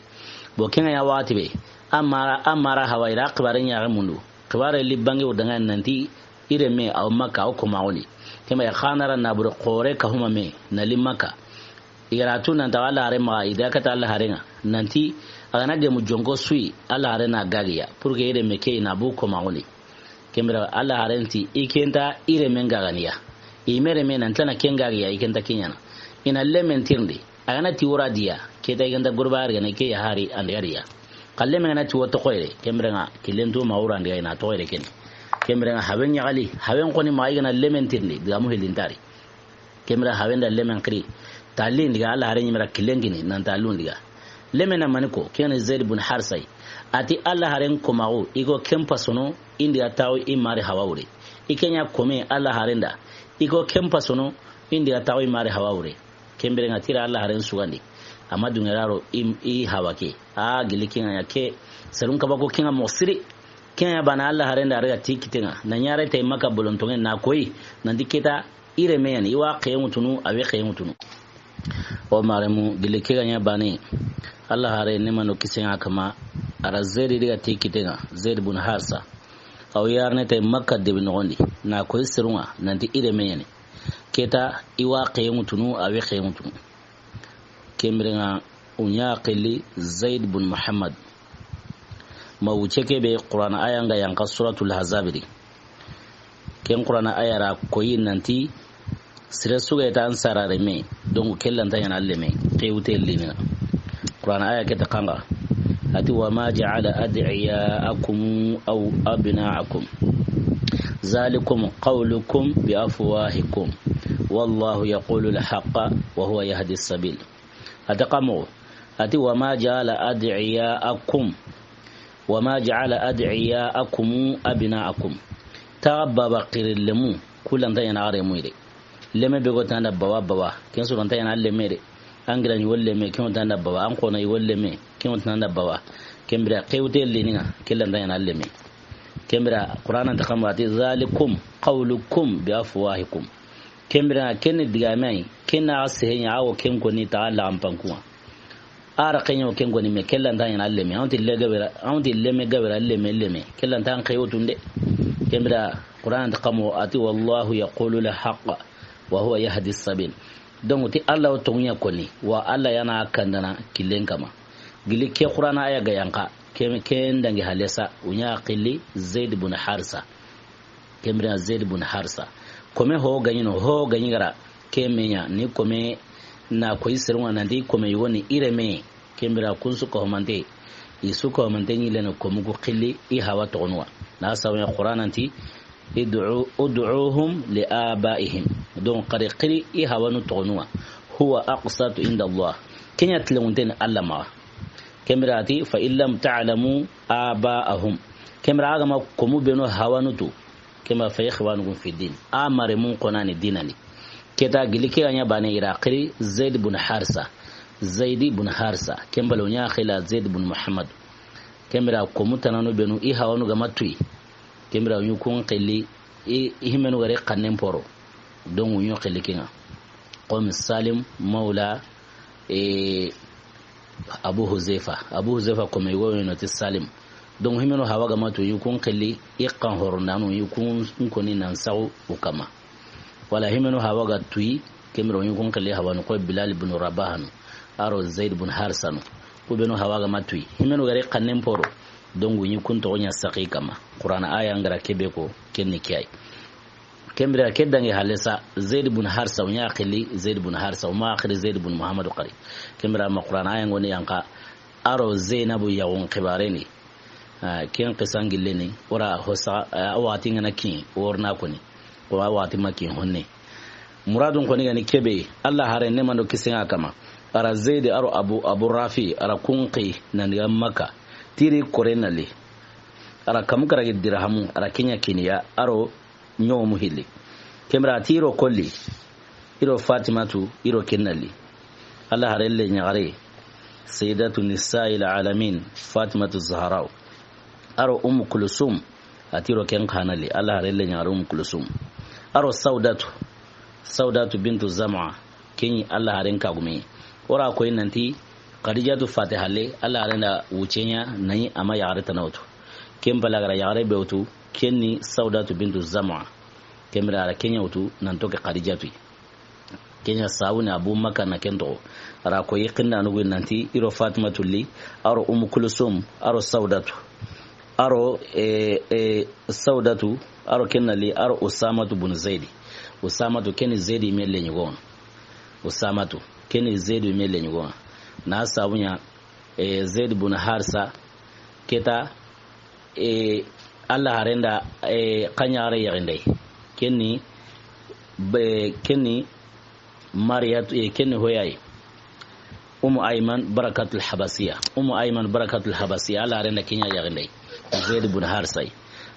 Bon, ken ŋa ya waxati be, a mara, a mara Hawa i ra xibaare ɲaxe mundu. Xibaare li bange wo danŋa nanti i renme a wa Makka, a wa komaxu ni. Ken ma ya xa na ra naabure xoore ka huma me na li Makka. I ga ra tu nanti a wa Alla haaren maxa, i da kata Alla haaren ŋa nanti a ga na gemu jonko su yi, Alla haaren na gagiya pour que i renme ke i na bu komaxu ni. Ken biren Alla haaren ti i ke nta i renmen gagani ya. I me renme nan tana ken gagiya, i ke nta ke ɲaana. I na leminen tirindi. A ga na ti wora diya, ke ta i ke nta gurba ari ga na ke ya hari andi gariya. Xa leminen ga na ti wo toxo yere, ken biren ŋa killen tu ma wora andi ga i na toxo yere ken. Ken biren ŋa hawen ɲaxali, hawen xoni ma i ga na leminen tirindi, digaamu hilli nta ri. Ken biren hawen da leminen xiri. Talli ndi ga Alla haaren ɲi me ra killen kini, nan tallu ndi ga. Leminen na mani ko, ken ni Zaid bun Harisa yi. A ti Alla haaren komaxu, i ko ken pasono, i ndi ga taxu i mari Hawa wure. I ke ɲa kome Alla haaren da. I ko ken pasono, i ndi ga taxu i mari Hawa wure. Ken biren ŋa ti i ra Alla haaren sugandi. A ma dunŋe ra ro i, i Hawa ke. A gilli ken ŋa ya ke. Serun kaba ko ken ŋa moxo siri. Ken ŋa ya baane Alla haaren da a ri ga ti kitten ŋa. Na ɲaare te Makka bolontoŋe na koyi. Nanti ke ta i renme ya ni. I wa xeye ŋutunu, a wa xeye ŋutunu. O maremu gilli ke ga ɲa baane. Alla haaren neema do kisiye ŋa a kanma. A ra Zaid di ga ti kitten ŋa. Zaid bun Harisa. A wa yarne te Makka debi noxon di. Na koyi serun ŋa. Nanti i renme ya ni. Ke ta i wa xeye ŋutunu, a wa xeye ŋutunu. Ken biren ŋa u ɲa xilli Zaid bun Muhammad. Ma wuce ke be Qur'an aya ŋa yanqa Suratul Ahzab di. Ken Qur'an aya ra koyi nanti sire su ga ta an sara renme, donc ke lanta ɲaana a leme, ke wute linina. Qur'an aya ke ta xa ŋa. A ti, "Wa ma ja'ala ad'iya'akum aw abna'akum. Zalikum qawlukum bi afwahikum. Wallahu yaqulu al-haqqa wa huwa yahdi as-sabil." A ti xa moxo. A ti, "Wa ma ja'ala ad'iya'akum. Wa ma ja'ala ad'iya'akum abna'akum." Ta baba xiri lemu, ku lanta ɲaana a renmu yi de. Leme be go tanda baba, baba. Ken su lanta ɲaana a leme de. An ga ra ɲi wo leme, ken wo tanda baba. An xo na ɲi wo leme, ken wo tanda baba. Ken biren ke wute linina, ke lanta ɲaana a leme. Ken biren Qur'an ta xa moxo a ti, "Zalikum qawlukum bi afwahikum." Ken biren ken ni digame yi, ken na a sehe ɲa, a wo ken koni ta Alla an pankuma. A ra xeye ŋa ken koni me, ke lanta ɲaana a leme. An ti le gabe ra, an ti leme gabe ra, leme, leme. Ke lanta an xeye wo tunde. Ken biren Qur'an ta xa moxo a ti, "Wallahu yaqulu al-haqqa wa huwa yahdi as-sabil." Donc ti Alla wo toŋu ɲa koni, wa Alla ya na kandana killen kanma. Gilli ke Qur'an aya ga yanqa, ke, ken dangi halisa, u ɲa xilli Zaid bun Harisa. Ken biren Zaid bun Harisa. Kome ho ga ɲi no, ho ga ɲi ga ra, ke me ɲa, ni kome na koyi serun ŋa nanti kome yogo ni i renme. Ken biren kun su ko mante. I su ko mante ɲi leno komu ku xilli i Hawa toxonu wa. Na sawe Qur'an nanti, "Id'u, ud'uhum li abaihim." Donc, xari xiri i Hawanu toxonu wa. "Huwa aqsatu inda Allah." Ken ɲa tilenŋunten ni Alla maxa. Ken biren a ti, "Fa in lam ta'lamu aba'ahum." Ken biren a ga ma komu benu Hawanu tu. Ken biren, "Fa ikhwanukum fi din." A marenmun xo na ni dinani. Ke ta gilli ke ga ɲa baane i ra xiri Zaid bun Harisa. Zaid bun Harisa. Ken bale u ɲa xilla Zaid bun Muhammad. Ken biren komu tananu benu i Hawanu ga ma tuyi. Ken biren u ɲi kun xilli i, i himenu ga ri xannen poro. Donc u ɲi xilli ken ŋa. Comme Salim Mawla, e, Abu Huzaifa. Abu Huzaifa kome yogo yi no ti Salim. Donc himenu Hawa ga ma tuyi, u ɲi kun xilli i xan horondanu, u ɲi kun koni nan saxu u kanma. Wala himenu Hawa ga tuyi, ken biren u ɲi kun xilli Hawanu ko Bilal bun Rabahanu, a ro Zaid bun Harisanu. Ku benu Hawa ga ma tuyi. Himenu ga ri xannen poro. Donc u ɲi kun toxo ɲa saxi kanma. Qur'an aya ga ra ke be ko, ken ni ke yi. Ken biren ke dangi halisa, Zaid bun Harisa, u ɲa xilli Zaid bun Harisa, u ma xiri Zaid bun Muhammadu xari. Ken biren ma Qur'an aya ŋoni yanqa, a ro Zainabu yaxun xibaare ni. A, ken xisan gille ni, o ra hosa, a, waxati ŋa na kin, o ri na koni. Ko a waxati ma kin honne. Muradun koni ga ni ke be, Alla haaren neema do kisiye ŋa a kanma. A ra Zaid a ro Abu, Abu Rafi, a ra kun xi, nan daga Makka. Ti ri kore na li. A ra kamu karagi dirhamu, a ra ken ɲa kini ya, a ro ɲomu hilli. Ken biren ti i ro kolli, i ro Fatimatu, i ro ken na li. Alla haaren le ɲaxare. Sayyidatu Nisa'il Alamin, Fatimatu Zahra'u. A ro Ummu Kulsum, a ti ro ken xa na li, Alla haaren lenyaxare Ummu Kulsum. A ro Saudatu, Saudatu bintu Zam'a, ken ɲi Alla haaren kagume. O ra koyi nanti Xadijatu fati halle, Alla haaren da wucce ɲa, na ɲi a ma yaxare tana wutu. Ken bala ga ra yaxare be wutu, ken ni Saudatu bintu Zam'a. Ken bire a ra ken ɲa wutu, nan toxo ke Xadijatu yi. Ken ɲa sabu ni Abu Makka na ken toxo. A ra koyi xinda nugu nanti i ro Fatimatu li, a ro Ummu Kulsum, a ro Saudatu. A ro, e, e, Saudatu, a ro ken na li, a ro Usamatu bun Zaidi. Usamatu ken ni Zaidi me lenɲugo ŋa. Usamatu ken ni Zaidi me lenɲugo ŋa. Na sabu ɲa, e, Zaidi bun Harisa, ke ta, e, Alla haaren da, e, xa ɲaxare yaxinde. Ken ni, be, ken ni Mariyatu, e, ken ni hoyayi. Umu Ayman Barakatul Habasiya. Umu Ayman Barakatul Habasiya, Alla haaren da ken ɲa yaxinde. Zaid bun Harisa yi.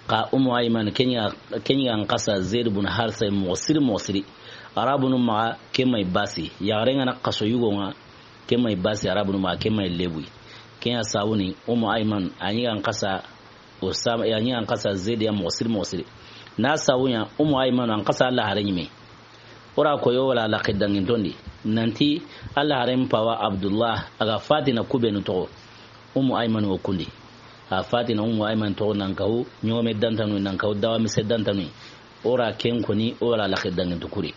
Xa Umu Ayman ken ɲa, ken ɲa n xasa Zaid bun Harisa yi moxo siri, moxo siri. Arabunu maxa ken ma yi basi. Yaxare ŋa na xaso yugo ŋa, ken ma yi basi Arabunu maxa, ken ma yi lebu yi. Ken ɲa sabu ni Umu Ayman, a ɲi ga n xasa Usama, a ɲi ga n xasa Zaidi ya moxo siri, moxo siri. Na sabu ɲa Umu Ayman an xasa Alla haaren ɲi me. O ra koyi o wala laxe dangintondi. Nanti Alla haaren pawa Abdullah, a ga fatina kubenu toxo. Umu Ayman wo kundi. A fatina Umu Ayman toxo nan kahu, ɲogome dantanu, nan kahu dawa mise dantanu. O ra ken koni, o wala laxe dangintu kuri.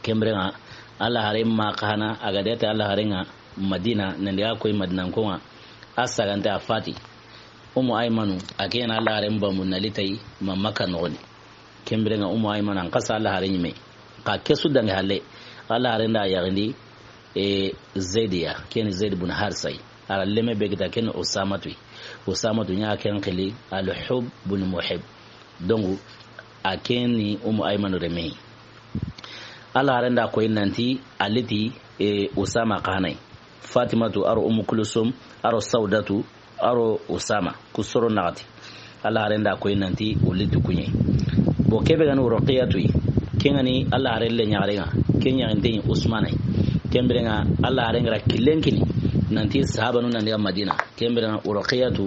Ken bire ŋa, Alla haaren ma xa na, a ga dete Alla haaren ŋa Madina, nan diga koyi Madina ko ŋa, a sagante a fati. Umu Aymanu, a ke ɲa na Alla haaren bamu na li tayi ma Makka noxoni. Ken bire ŋa Umu Aymanu an xasa Alla haaren ɲi me. Xa ke su dangi halle, Alla haaren da yaxindi, e, Zaidiya, ken ni Zaid bun Harisa yi. A ra leme be kita ken ni Usamatu yi. Usamatu ɲa ken xili Al-Hubb bun Muhibb. Donc, a ken ni Umu Aymanu reme yi. Alla haaren da koyi nanti a li ti, e, Usama xa na yi. Fatimatu, a ro Umu Kulsum, a ro Saudatu, a ro Usama, ku soro naxati. Alla haaren da koyi nanti o li ti ku ɲa yi. Bon, ke be ga ni Ruqiyatu yi, ken ga ni Alla haaren lenyaxare ŋa, ken ɲaxinte ɲi Usmana yi. Ken bire ŋa Alla haaren ga ra killen kini, nanti sahabanu nan diga Madina. Ken bire ŋa Ruqiyatu,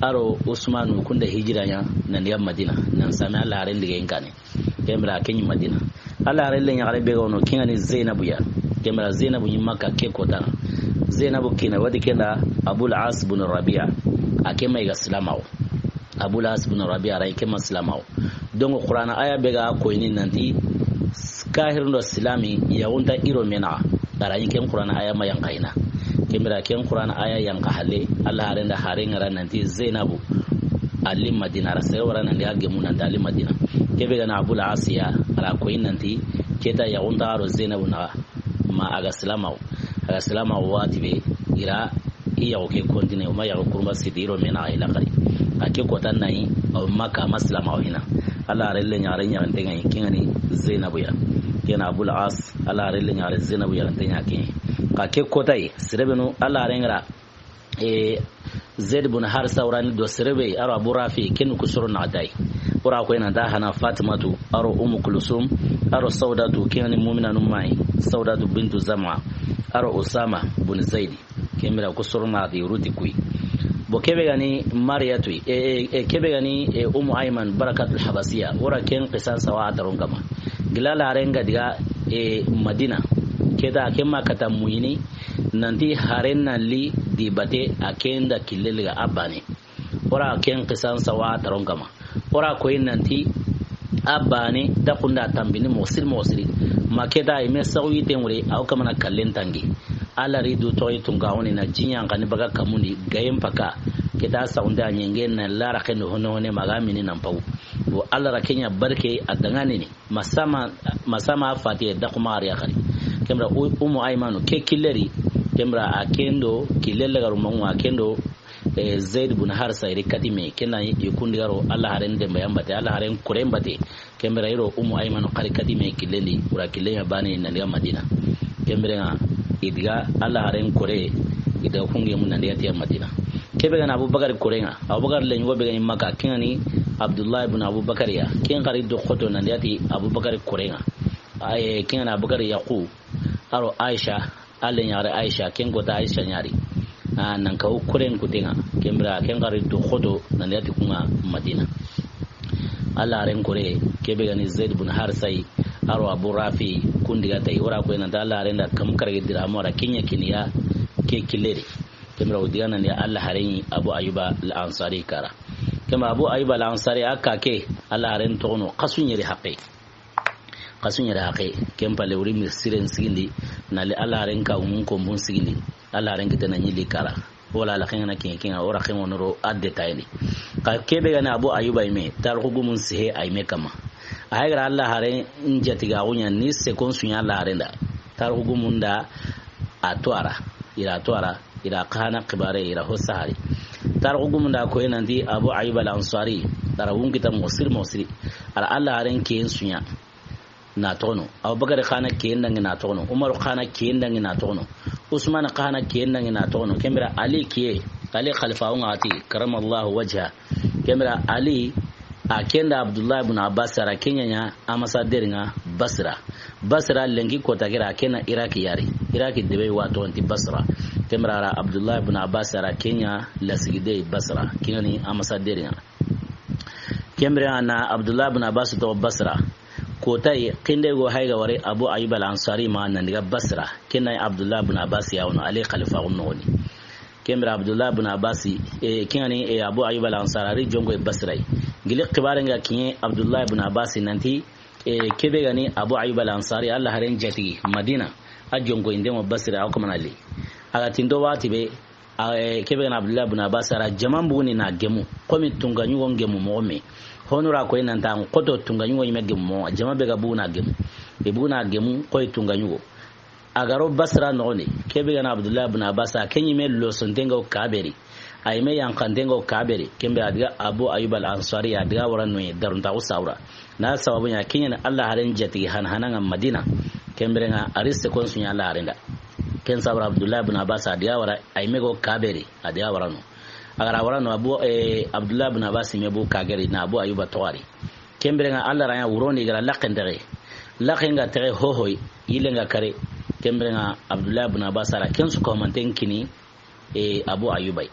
a ro Usmanu kun da hijira ɲa, nan diga Madina. Nan same Alla haaren diga yin kane. Ken bire a ke ɲi Madina. Alla haaren lenyaxare be ga wono, ken ga ni Zainabu ya. Ken bire Zainabu ɲi Makka ke kota. Zainabu kina wadi ken da Abul As bun Rabi'a. A ke ma yi ga silamaxu. Abul As bun Rabi'a ra yi ke ma silamaxu. Donc, Qur'ana aya be ga koyini nanti kahirin do silami yaxun nta i ro me naxa. A ra yi ken Qur'ana aya ma yanqa i na. Ken bire ken Qur'ana aya yanqa halle, Alla haaren da haaren ga ra nanti Zainabu a li Madina, a ra sere wara nan diga gemu nanti a li Madina. Ke be ga na Abul As ya, a ra koyi nanti ke ta yaxun nta a ro Zainabu naxa. Ma a ga silamaxu. A ga silamaxu waxati be, i ra i yaxu ke kontine, o ma yaxu kurumba siti i ro me naxa i laxari. A ke kota na yi, a wo Makka ma silamaxu hina. Alla haaren lenyaxare ɲaxinte ŋa yi, ken ga ni Zainabu ya. Ken na Abul As, Alla haaren lenyaxare Zainabu yaxinte ɲa ke. A ke kota yi, sere be nu, Alla haaren ga ra, e, Zaid bun Harisa wara ni do sere be, a ro Abu Rafi, ken ku soro naxati yi. O ra koyi nan ta xa na Fatimatu, a ro Umu Kulsum, a ro Saudatu, ken ga ni muminanu ma yi, Saudatu bintu Zam'a, a ro Usama bun Zaidi. Ken bire ku soro naxati ruti ku yi. Bon, ke be ga ni Mariyatu yi, e, e, e, ke be ga ni, e, Umu Ayman Barakatul Habasiya, o ra ken xisan sawa a taron kama. Gila Alla haaren ga diga, e, Madina. Ke ta, ke ma kata muyini, nanti haaren na li di bate, a ken da kille liga a bane. O ra ken xisan sawa a taron kama. O ra koyi nanti a bane da kunda tambini moxo siri, moxo siri. Ma ke ta i me saxu yite ŋure, a wo kamana kallen tangi. Alla ri du toxi tunka woni na jiɲan xa ni baga kamundi, gayen paka. Ke ta saxunte a ɲenge na lara xendo hone hone ma ga mini nan pawu. Bon, Alla ra ken ɲa barke a danganini. Masama, masama fatiye da kuma ari akari. Ken bire U-, Umu Aymanu ke killeri. Ken bire a ken do kille lagaru mangu a ken do, e, Zaid bun Harisa i ri kati me. Ken na i kundi ga ro Alla haaren denba yan bate, Alla haaren koren bate. Ken bire i ro Umu Aymanu xari kati me killendi, o ra killen ɲa bane nan diga Madina. Ken bire ŋa i diga Alla haaren kore, i daga kunge mun nan diga tiya Madina. Ke be ga na Abubakar koren ŋa, Abubakar lenyaxu be ga ni Makka, ken ga ni Abdullah ibn Abubakar ya, ken xari do xoto nan diga ti Abubakar koren ŋa. Ay, ken ga na Abubakar yaqu, a ro Aisha, a lenyaxare Aisha, ken kota Aisha ɲa ri. A nan kahu koren kutenŋa. Ken bire ken xari du xoto nan yati kunŋa Madina. Alla haren kore, ke be ga ni Zaid bun Harisa yi, a ro Abu Rafi, kun diga ta yi, o ra ko i nan ti Alla haren da kam karagi dirhamu, a ra ken ɲa kini ya ke kille di. Ken bire o diga nan di Alla haren ɲi Abu Ayyuba al-Ansari kara. Ken bire Abu Ayyuba al-Ansari a kake, Alla haren toxono, xasu ɲeri haqe. Xasu ɲeri haqe, ken palle wuri mi siren sigindi, na li Alla haren ka umun ko mun sigindi, Alla haren kitana ɲi li kara. Wala la xenŋa na ken ken, o ra xenŋo noro a détail ni. Xa ke be ga ni Abu Ayyuba yi me, tarixu gumun sihe a yi me kama. A hay gara Alla haren n jatiga xuɲa ni sekon suɲa Alla haren da. Tarixu gumun da a to a ra, i ra to a ra, i ra xa na xibare, i ra ho sahari. Tarixu gumun da ko i nan ti Abu Ayyuba al-Ansari, a ra wun kita moxo siri moxo siri. A ra Alla haren ken suɲa na toxono. Abubakar xa na ken dangi na toxono. Umar xa na ken dangi na toxono. Usman xa na ken dangi na toxono. Ken bire Ali ke, Ali xalifa o ŋa ti, karamallahu wajha. Ken bire Ali, a ken da Abdullah ibn Abbas a ra ken ɲa ambassadeur ŋa Basra. Basra lenki kota ke ra, ken na Iraki yari. Iraki debe wa toxon ti Basra. Ken bire a ra Abdullah ibn Abbas a ra ken ɲa lasigide Basra. Ken ŋa ni ambassadeur ŋa. Ken bire a na Abdullah ibn Abbas toxo Basra. Kota yi, kinde go hay ga wari Abu Ayyub al-Ansari ma nan diga Basra. Ken na Abdullah ibn Abbas ya wono, Ali xalifa o noxoni. Ken bire Abdullah ibn Abbas, e, ken ŋa ni, e, Abu Ayyub al-Ansari a ri jonko Basra yi. Gili xibare ŋa kiɲe Abdullah ibn Abbas nan ti, e, ke be ga ni Abu Ayyub al-Ansari, Alla haren jatigi, Madina, a jonko inde mo Basra, o kamana li. A ga ti ndo waxati be, a, e, ke be ga ni Abdullah ibn Abbas a ra jama buguni na gemu, komi tunga ɲugo gemu moxo me. Honu ra ko i nan ta xoto tunga ɲugo yi me gemu moxo, jama be ga buguna gemu. I buguna gemu, koy tunga ɲugo. A ga ro Basra noxoni, ke be ga ni Abdullah ibn Abbas, a ken ɲi me losonten ŋa o kaberi. A yi me yankanten ŋa o kaberi. Ken bire a diga Abu Ayyub al-Ansari, a diga wara noye, darunta o sawra. Na sababu ɲa ken ɲa ni Alla haren jatigi han hananga Madina. Ken bire ŋa a ri sekon suɲa Alla haren da. Ken sabara Abdullah ibn Abbas a diga wara, a yi me go kaberi, a diga wara no. A ga ra wara no Abu, e, Abdullah ibn Abbas me bu kageri na Abu Ayyuba toxari. Ken bire ŋa Alla ra ɲa wuroni gara laxen texe. Laxen ga texe hohoy, yille nga kare. Ken bire ŋa Abdullah ibn Abbas a ra ken su ko manten kini, e, Abu Ayyuba yi.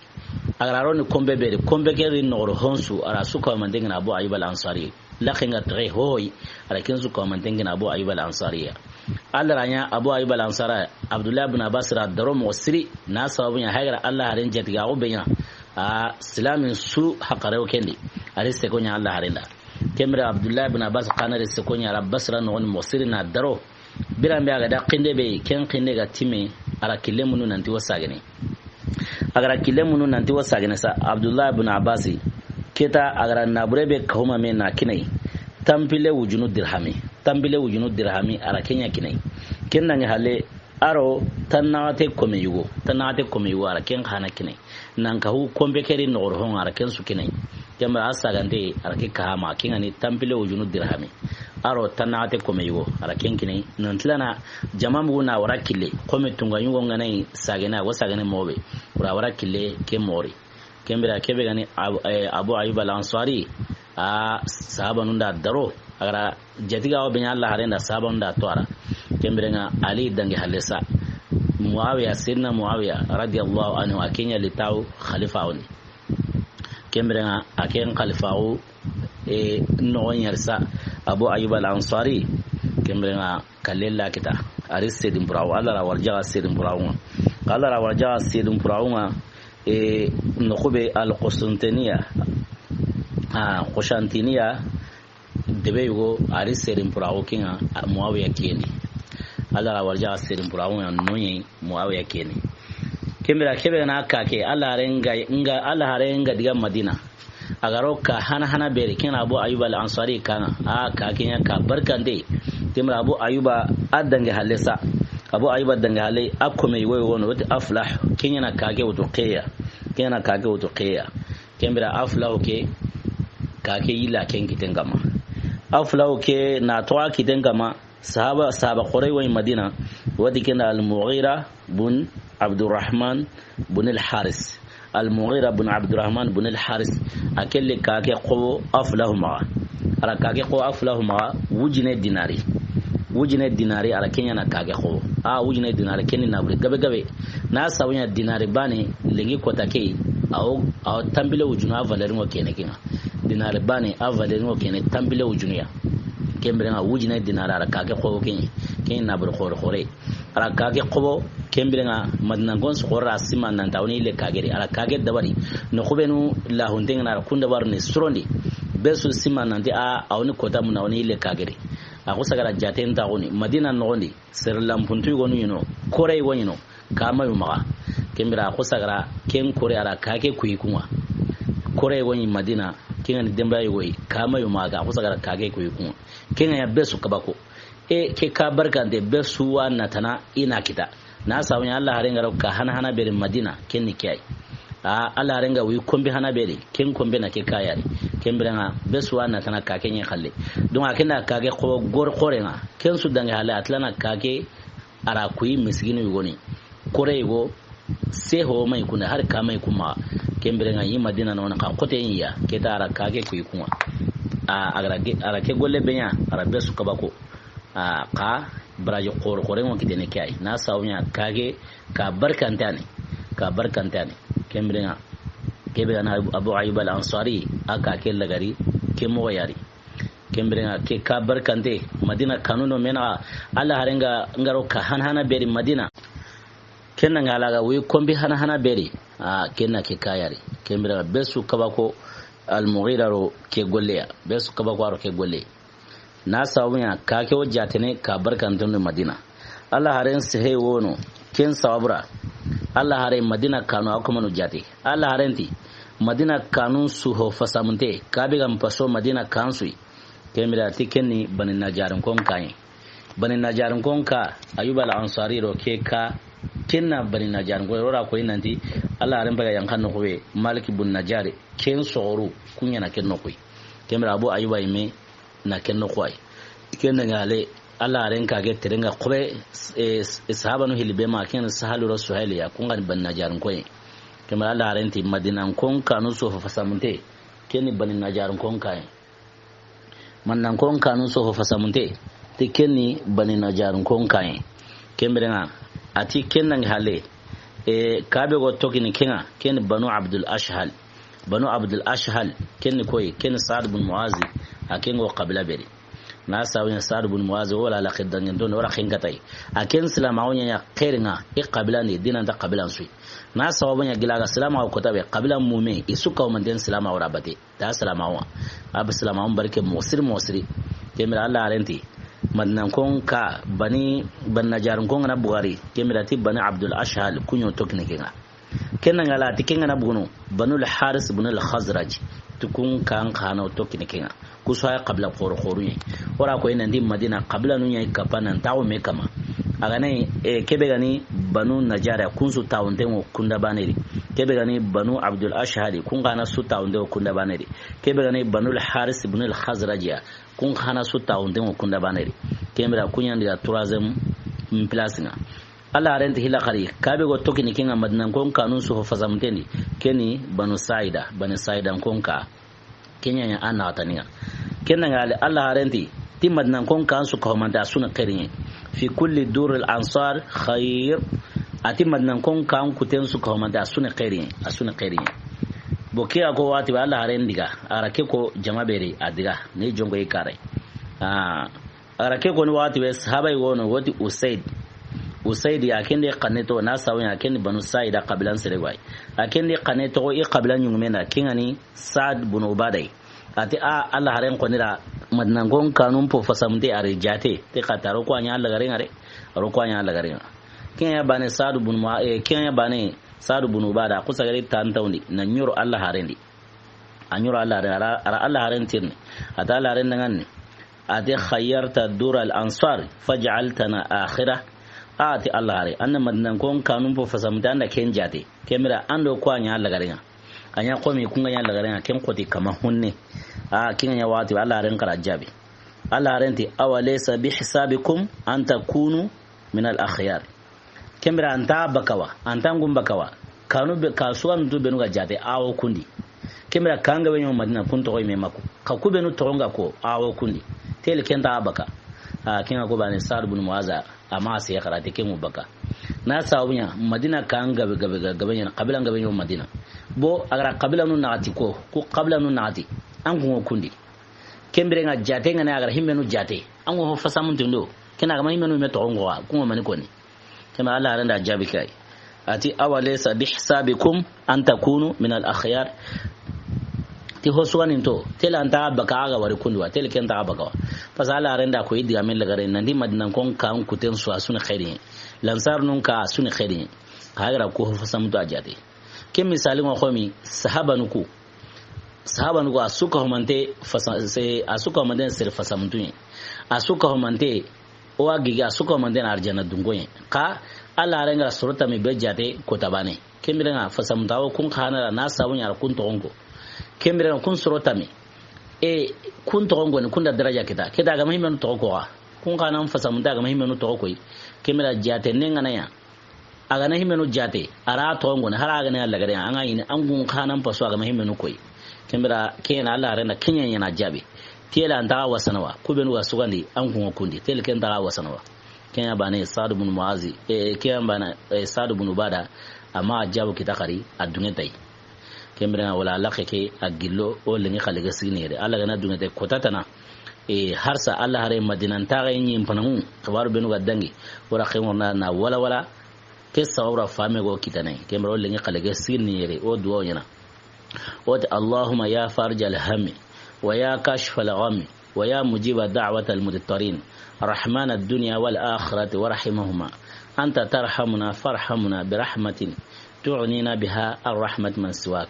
A ga ra ro ni kombe beri, kombe ke ri noxoro honsu, a ra su ko manten kini Abu Ayyub al-Ansari. Laxen ga texe hohoy, a ra ken su ko manten kini Abu Ayyub al-Ansari ya. Alla ra ɲa Abu Ayyub al-Ansari, Abdullah ibn Abbas ra daro moxo siri, na sababu ɲa hay gara Alla haren jatiga o be ɲa. A silamin su haqare o ken di. A ri seko ɲa Alla haren da. Ken bire Abdullah ibn Abbas xa na ri seko ɲa a ra Basra noxoni moxo siri na daro. Biran be a ga da kinde be, ken kinde ga time, a ra kille munu nan ti o sagene. A ga ra kille munu nan ti o sagene sa, Abdullah ibn Abbas, keta a ga ra nabure be kahuma me na kini a yi. Tanpille wujunu dirhami. Tanpille wujunu dirhami, a ra ken ɲa kini a yi. Ken nangi halle, a ro tannaxate kome yugo. Tannaxate kome yugo, a ra ken xa na kini a yi. Nan kahu kompe ke ri noxoro honŋa, a ra ken su kini a yi. Ken bire a sagante, a ra ke kahama, ken ŋa ni tanpille wujunu dirhami. A ro tannaxate kome yugo, a ra ken kini a yi. Nan tilana, jama mugu na wara kille, kome tunga yugo ŋa na yi sagene, a go sagene mobe. Wura wara kille ke mori. Ken bire ke be ga ni Ab-, e, Abu Ayyub al-Ansari, a sahabanun da daro, a ga ra jatiga o be ɲa Alla haren da sahabanun da to a ra. Ken bire ŋa Ali dangi halle sa. Muawiya, Sayyidina Muawiya, radiyallahu anhu, a ken ɲa li taw xalifa o ni. Ken bire ŋa a ken xalifa o, e, noxon ɲa ri sa. Abu Ayyub al-Ansari, ken bire ŋa kalle la kita. A ri sedin purawo, Alla ra warjaxa sedin purawo ŋa. Alla ra warjaxa sedin purawo ŋa, e, noxu be al-Qustantiniya, a, Qustantiniya, debe yugo, a ri sedin purawo ke ŋa, a, Muawiya ke ni. Alla ra warjaxa sedin purawo ŋa, no ɲi Muawiya ke ni. Ken bire ke be ga na kake, Alla haren ga, nga, Alla haren ga diga Madina. A ga ro ka hana hana beri, ken Abu Ayyub al-Ansari kaŋa. A ka ken ɲa ka barkande. Ken bire Abu Ayyuba a dangi halle sa. Abu Ayyuba dangi halle, a kome yugo yogo no, o ti Aflah, ken ɲa na kake wutu keya. Ken ɲa na kake wutu keya. Ken bire Aflah ke, kake yilla ken kiten kama. Aflah ke na toxo kiten kama, Sahaba, sahaba xore wa Madina, wati ken da Al-Mughira bun Abdurrahman bun Al-Haris. Al-Mughira bun Abdurrahman bun Al-Haris, a kelle kake xo Aflahu maxa. A ra kake xo Aflahu maxa, wujine dinari. Wujine dinari a ra ken ɲa na kage xobo. A wujine dinari ken ni naburi gabe gabe. Na sabu ɲa dinari baane lenki kota ke, a wo, a wo tanpille wujunu a valeur ŋo kene ke ŋa. Dinari baane a valeur ŋo kene tanpille wujunu ya. Ken biren ŋa wujine dinari a ra kage xobo ken ɲa. Ken ni naburi xoore xoore. A ra kage xobo, ken biren ŋa Madinankon su xoore ra sima nanti a wo ni yille kageri. A ra kage dabari. Noqu benu lahunten ŋa na a ra kun dabari ni sorondi. Be su sima nanti a, a wo ni kota mun na a wo ni yille kageri. A xusa ga ra jaten taaxu ni Madina noxon di, sere lanpuntu yogo nu ɲi no, kore yogo ɲi no, kama yu maxa. Ken biren a xusa ga ra ken kore a ra kage kuyi kun ŋa. Kore yogo ɲi Madina, ken ŋa ni denbaya yogo yi, kama yu maxa, a xusa ga ra kage kuyi kun ŋa. Ken ŋa ɲa be su kabako. E ke ka barkante be su wa na tana i na kita. Na sabu ɲa Alla haaren ga ro ka hana hana be ri Madina, ken ni ke yi. A, Alla haaren ga wi konbi hana be ri, ken konbe na ke ka ya ri. Ken biren ŋa be su wa na tana ka ke ɲa xalle. Donc a ken na kage xobo xoore xoore ŋa. Ken su dangi halle a ti la na kage a ra kuyi miskinu yogo ni. Kore yogo, se ho ma yi kun da, hari kama yi kun maxa. Ken biren ŋa ɲi Madina noxon ŋa, xa xote ɲi ya, ke ta a ra kage kuyi kun ŋa. A, a ga ra ge-, a ra ke golle be ɲa, a ra be su kabako. A, xa baraji xoore xoore ŋo kitene ke yi. Na sabu ɲa kage ka barkante ya ni, ka barkante ya ni. Ken biren ŋa, ke be ga na Abu, Abu Ayyub al-Ansari, a ka ke lagari, ke moxo ya ri. Ken biren ŋa ke ka barkante, Madina kanu no me naxa, Alla haaren ga ro ka hana hana be ri Madina. Ken na ŋa a la ga wi konbi hana hana be ri. A, ken na ke ka ya ri. Ken biren ŋa be su kabako Al-Mughira ro ke golle ya. Be su kabako a ro ke golle. Na sabu ɲa kage wo jaatene ka barkante no Madina. Alla haaren sehe wo no, ken sababu ra. Alla haaren Madina kanu a ku ma nu jaate. Alla haaren ti, Madina kanun su ho fasamunte, ka be ga n paso Madina kan su yi. Ken biren a ti ken ni Bani Najarinkon ka yi. Bani Najarinkon ka, Ayyub al-Ansari ro ke ka, ken na Bani Najarinkon, o ra ko yi nanti, Alla haaren be ga yanqa noqu be, Malik bun Najari, ken soxoru, kun ɲa na ken noqu yi. Ken biren Abu Ayyuba yi me, na ken noqu yi. Ken na ŋa le, Alla haaren kage tere ŋa xobe, e, e, sahabanu hilli be ma, ken Sahalu ro Suhayli ya, kun ga ni Bani Najarinkon yi. Ken biren Alla haaren ti Madinankon kanu su ho fasamunte, ken ni Bani Najarinkon ka yi. Madinankon kanu su ho fasamunte, ti ken ni Bani Najarinkon ka yi. Ken biren ŋa, a ti ken na ŋa halle, e, ka be go toxo ni ken ŋa, ken ni Banu Abdul Ashhal. Banu Abdul Ashhal, ken ni koyi, ken ni Saad bun Muazi, a ken ŋo xabila be ri. Na sabu ɲa Saad bun Muazi, o wa la xiddangen don, o ra ken kata yi. A ken silaamaxu ɲa ɲa xeeri ŋa, i xabila ni, diina nta xabila su yi. Na sabu ɲa gila ga silaamaxu kota be, xabila muume, i su ka wo manten silaamaxu ra bate. Ta silaamaxu ŋa. A ba silaamaxu barke moxo siri moxo siri. Ken biren Alla haaren ti, Madinankon ka, Bani, Bani Najarinkon ga na bugari, ken biren a ti Bani Abdul Ashhal, kun ɲo toxo ni ken ŋa. Ken na ŋa la ti ken ga na bugunu, Banul Haris bunul Khazraj, ti kun kan xa na wo toxo ni ken ŋa. Ku su ya xabila xoore xooru yi. O ra ko yi nanti Madina xabilanu ɲa yi kapa nan taaxu me kama. A ga na yi, e, ke be ga ni Banu Najari, kun su taaxunten ŋo kun da baane ri. Ke be ga ni Banu Abdul Ashhali, kun xa na su taaxunten ŋo kun da baane ri. Ke be ga ni Banul Haris ibn al-Khazraj ya, kun xa na su taaxunten ŋo kun da baane ri. Ken biren kun ɲa ndi ga troisième place ŋa. Alla haaren ti hila xari, ka be go toxo ni ken ŋa Madinankon kanun su ho fasamunten di, ken ni Banu Saida, Bani Saidankon ka. Ken ɲa ɲa a naxatani ŋa. Ken na ŋa le, Alla haaren ti, ti Madinankon kan su ka ho mante a su ni xeeri yi. Fi kulli duril ansar khair. A ti Madinankon kan kuten su ka ho mante a su ni xeeri yi, a su ni xeeri yi. Bo ke a ko waxati be Alla haaren diga, a ra ke ko jama be ri a diga, ni jonko i kare. A, a ra ke ko ni waxati be sahaba yi wo no, wo ti Usaid. Usaid ya ken di xanne to, na sabu ɲa ken ni Banu Saida xabilan sere wa yi. A ken di xanne to i xabila ɲuŋume na, ken ŋa ni Saad bun Ubada yi. A ti a, Alla haaren xo ni ra, Madinankon kanun po fasamunte a ri jaate, ti xa ta ro ko a ɲa lagare ŋa re, a ro ko a ɲa lagare ŋa. Ken ya baane Saad bun Mua-, e, ken ya baane Saad bun Ubada, ku sagari tantawndi, na ɲoro Alla haaren di. A ɲoro Alla haaren, a ra, a ra Alla haaren tirindi. A ta Alla haaren danŋandi. A ti, "Khayyarta dura al-ansar, faj'altana akhira." A ti Alla haare, an na Madinankon kanun po fasamunte, an da ken jaate. Ken biren an do ko a ɲa lagare ŋa. A ɲa xo mi kun ga ɲa lagare ŋa, ken xoti kama hunne. A, ken ŋa ɲa waxati be, Alla haaren xara jaabi. Alla haaren ti, "Awalaysa bihisabikum an takunu min al-akhyar." Ken biren an ta baka wa, an ta ŋun baka wa. Kanu be, ka suwanuntu benu ga jaate, a wo kun di. Ken biren kan ga be ɲo Madina, kun toxo yi me maku. Ka ku benu toxo ŋa ko, a wo kun di. Tele ken ta baka. A, ken ŋa ko baane, Saad bun Muaza, a ma se xara ti ken ŋa baka. Na sabu ɲa, Madina kan gabe, gabe, gabe, gabe ɲa, xabila gabe ɲa Madina. Bo, a ga ra xabila nu naxati ko, ku xabila nu naxati, an ku ŋa kundi. Ken biren ŋa jaate ŋa ne, a ga ra himmenu jaate, an ŋa ho fasamuntundo, ken a ga ma himmenu me toxon ko, ku ŋa mani koni. Ken biren ŋa Alla haaren da jaabi ke yi. A ti, "Awalaysa bihisabikum an takunu min al-akhyar." Ti ho suganinto, tele an ta baka a ga wari kundi wa, tele ken ta baka wa. Parce que Alla haaren da ko i digaame lagare, nan ti Madinankon kan kuten su a su ni xeeri. Lansaarunun ka a su ni xeeri. Xa a ga ra ku ho fasamunto a jaate. Ken misaali ŋa xo mi, sahabanu ku. Sahabanu ku, a su ka homante fasa-, se, a su ka homante sere fasamuntu ɲi. A su ka homante, o wa gigi, a su ka homante na arjana dunko ɲi. Xa, Alla haaren ga ra soro tami be jaate ko ta baane. Ken biren ŋa fasamunta wo kun xa na ra na sabu ɲa ra kun toxon ko. Ken biren ŋa kun soro tami. E, kun toxon ko ni, kun da daraja kita. Ke ta a ga ma himmenu toxo ko xa. Kun xa na fasamunta a ga ma himmenu toxo koy. Ken biren ŋa jaate ne ŋa na ɲa. A ga na himmenu jaate, a ra toxon ko ni, hari a ga na lagare, an ga ɲi ni, an kun xa na n paso a ga ma himmenu koy. Ken biren ŋa, ken ŋa Alla haaren da ken ɲa ɲa na jaabi. Tele an ta wasana wa, ku benu ga sugandi, an ku ŋa kundi, tele ken ta wasana wa. Ken ya baane Saad bun Muazi, e, ken ya baane, e, Saad bun Ubada, a ma jaabu kita xari, a dunŋe ta yi. Ken biren ŋa wala Alla ke a gillo, o lenki xalle ga sigini yere. Alla ga na dunŋe ta yi, ko ta tana. E, harsa Alla haare Madina n ta ga ɲi n panaŋu, xibaaru benu ga dangi, o ra xeŋorna na wala wala, ke sababu ra faame go kitana yi. Ken biren ŋa o lenki xalle ga sigini yere, o duwa ɲa na. O ti, اللهم يا فارج الهم ويا كاشف الغم ويا مجيب دعوة المضطرين رحمن الدنيا والآخرة ورحيمهما أنت ترحمنا فارحمنا برحمة تغنينا بها عن رحمة من سواك.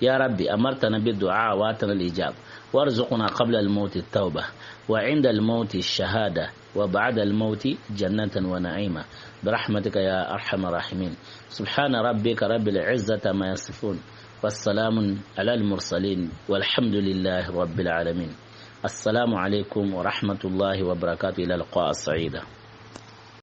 يا رب أمرتنا بالدعاء وآتنا الإجابة وارزقنا قبل الموت التوبة وعند الموت الشهادة وبعد الموت جنة ونعيما برحمتك يا أرحم الراحمين. سبحان ربك رب العزة عما يصفون والسلام على المرسلين والحمد لله رب العالمين. السلام عليكم ورحمة الله وبركاته. إلى اللقاء السعيدة.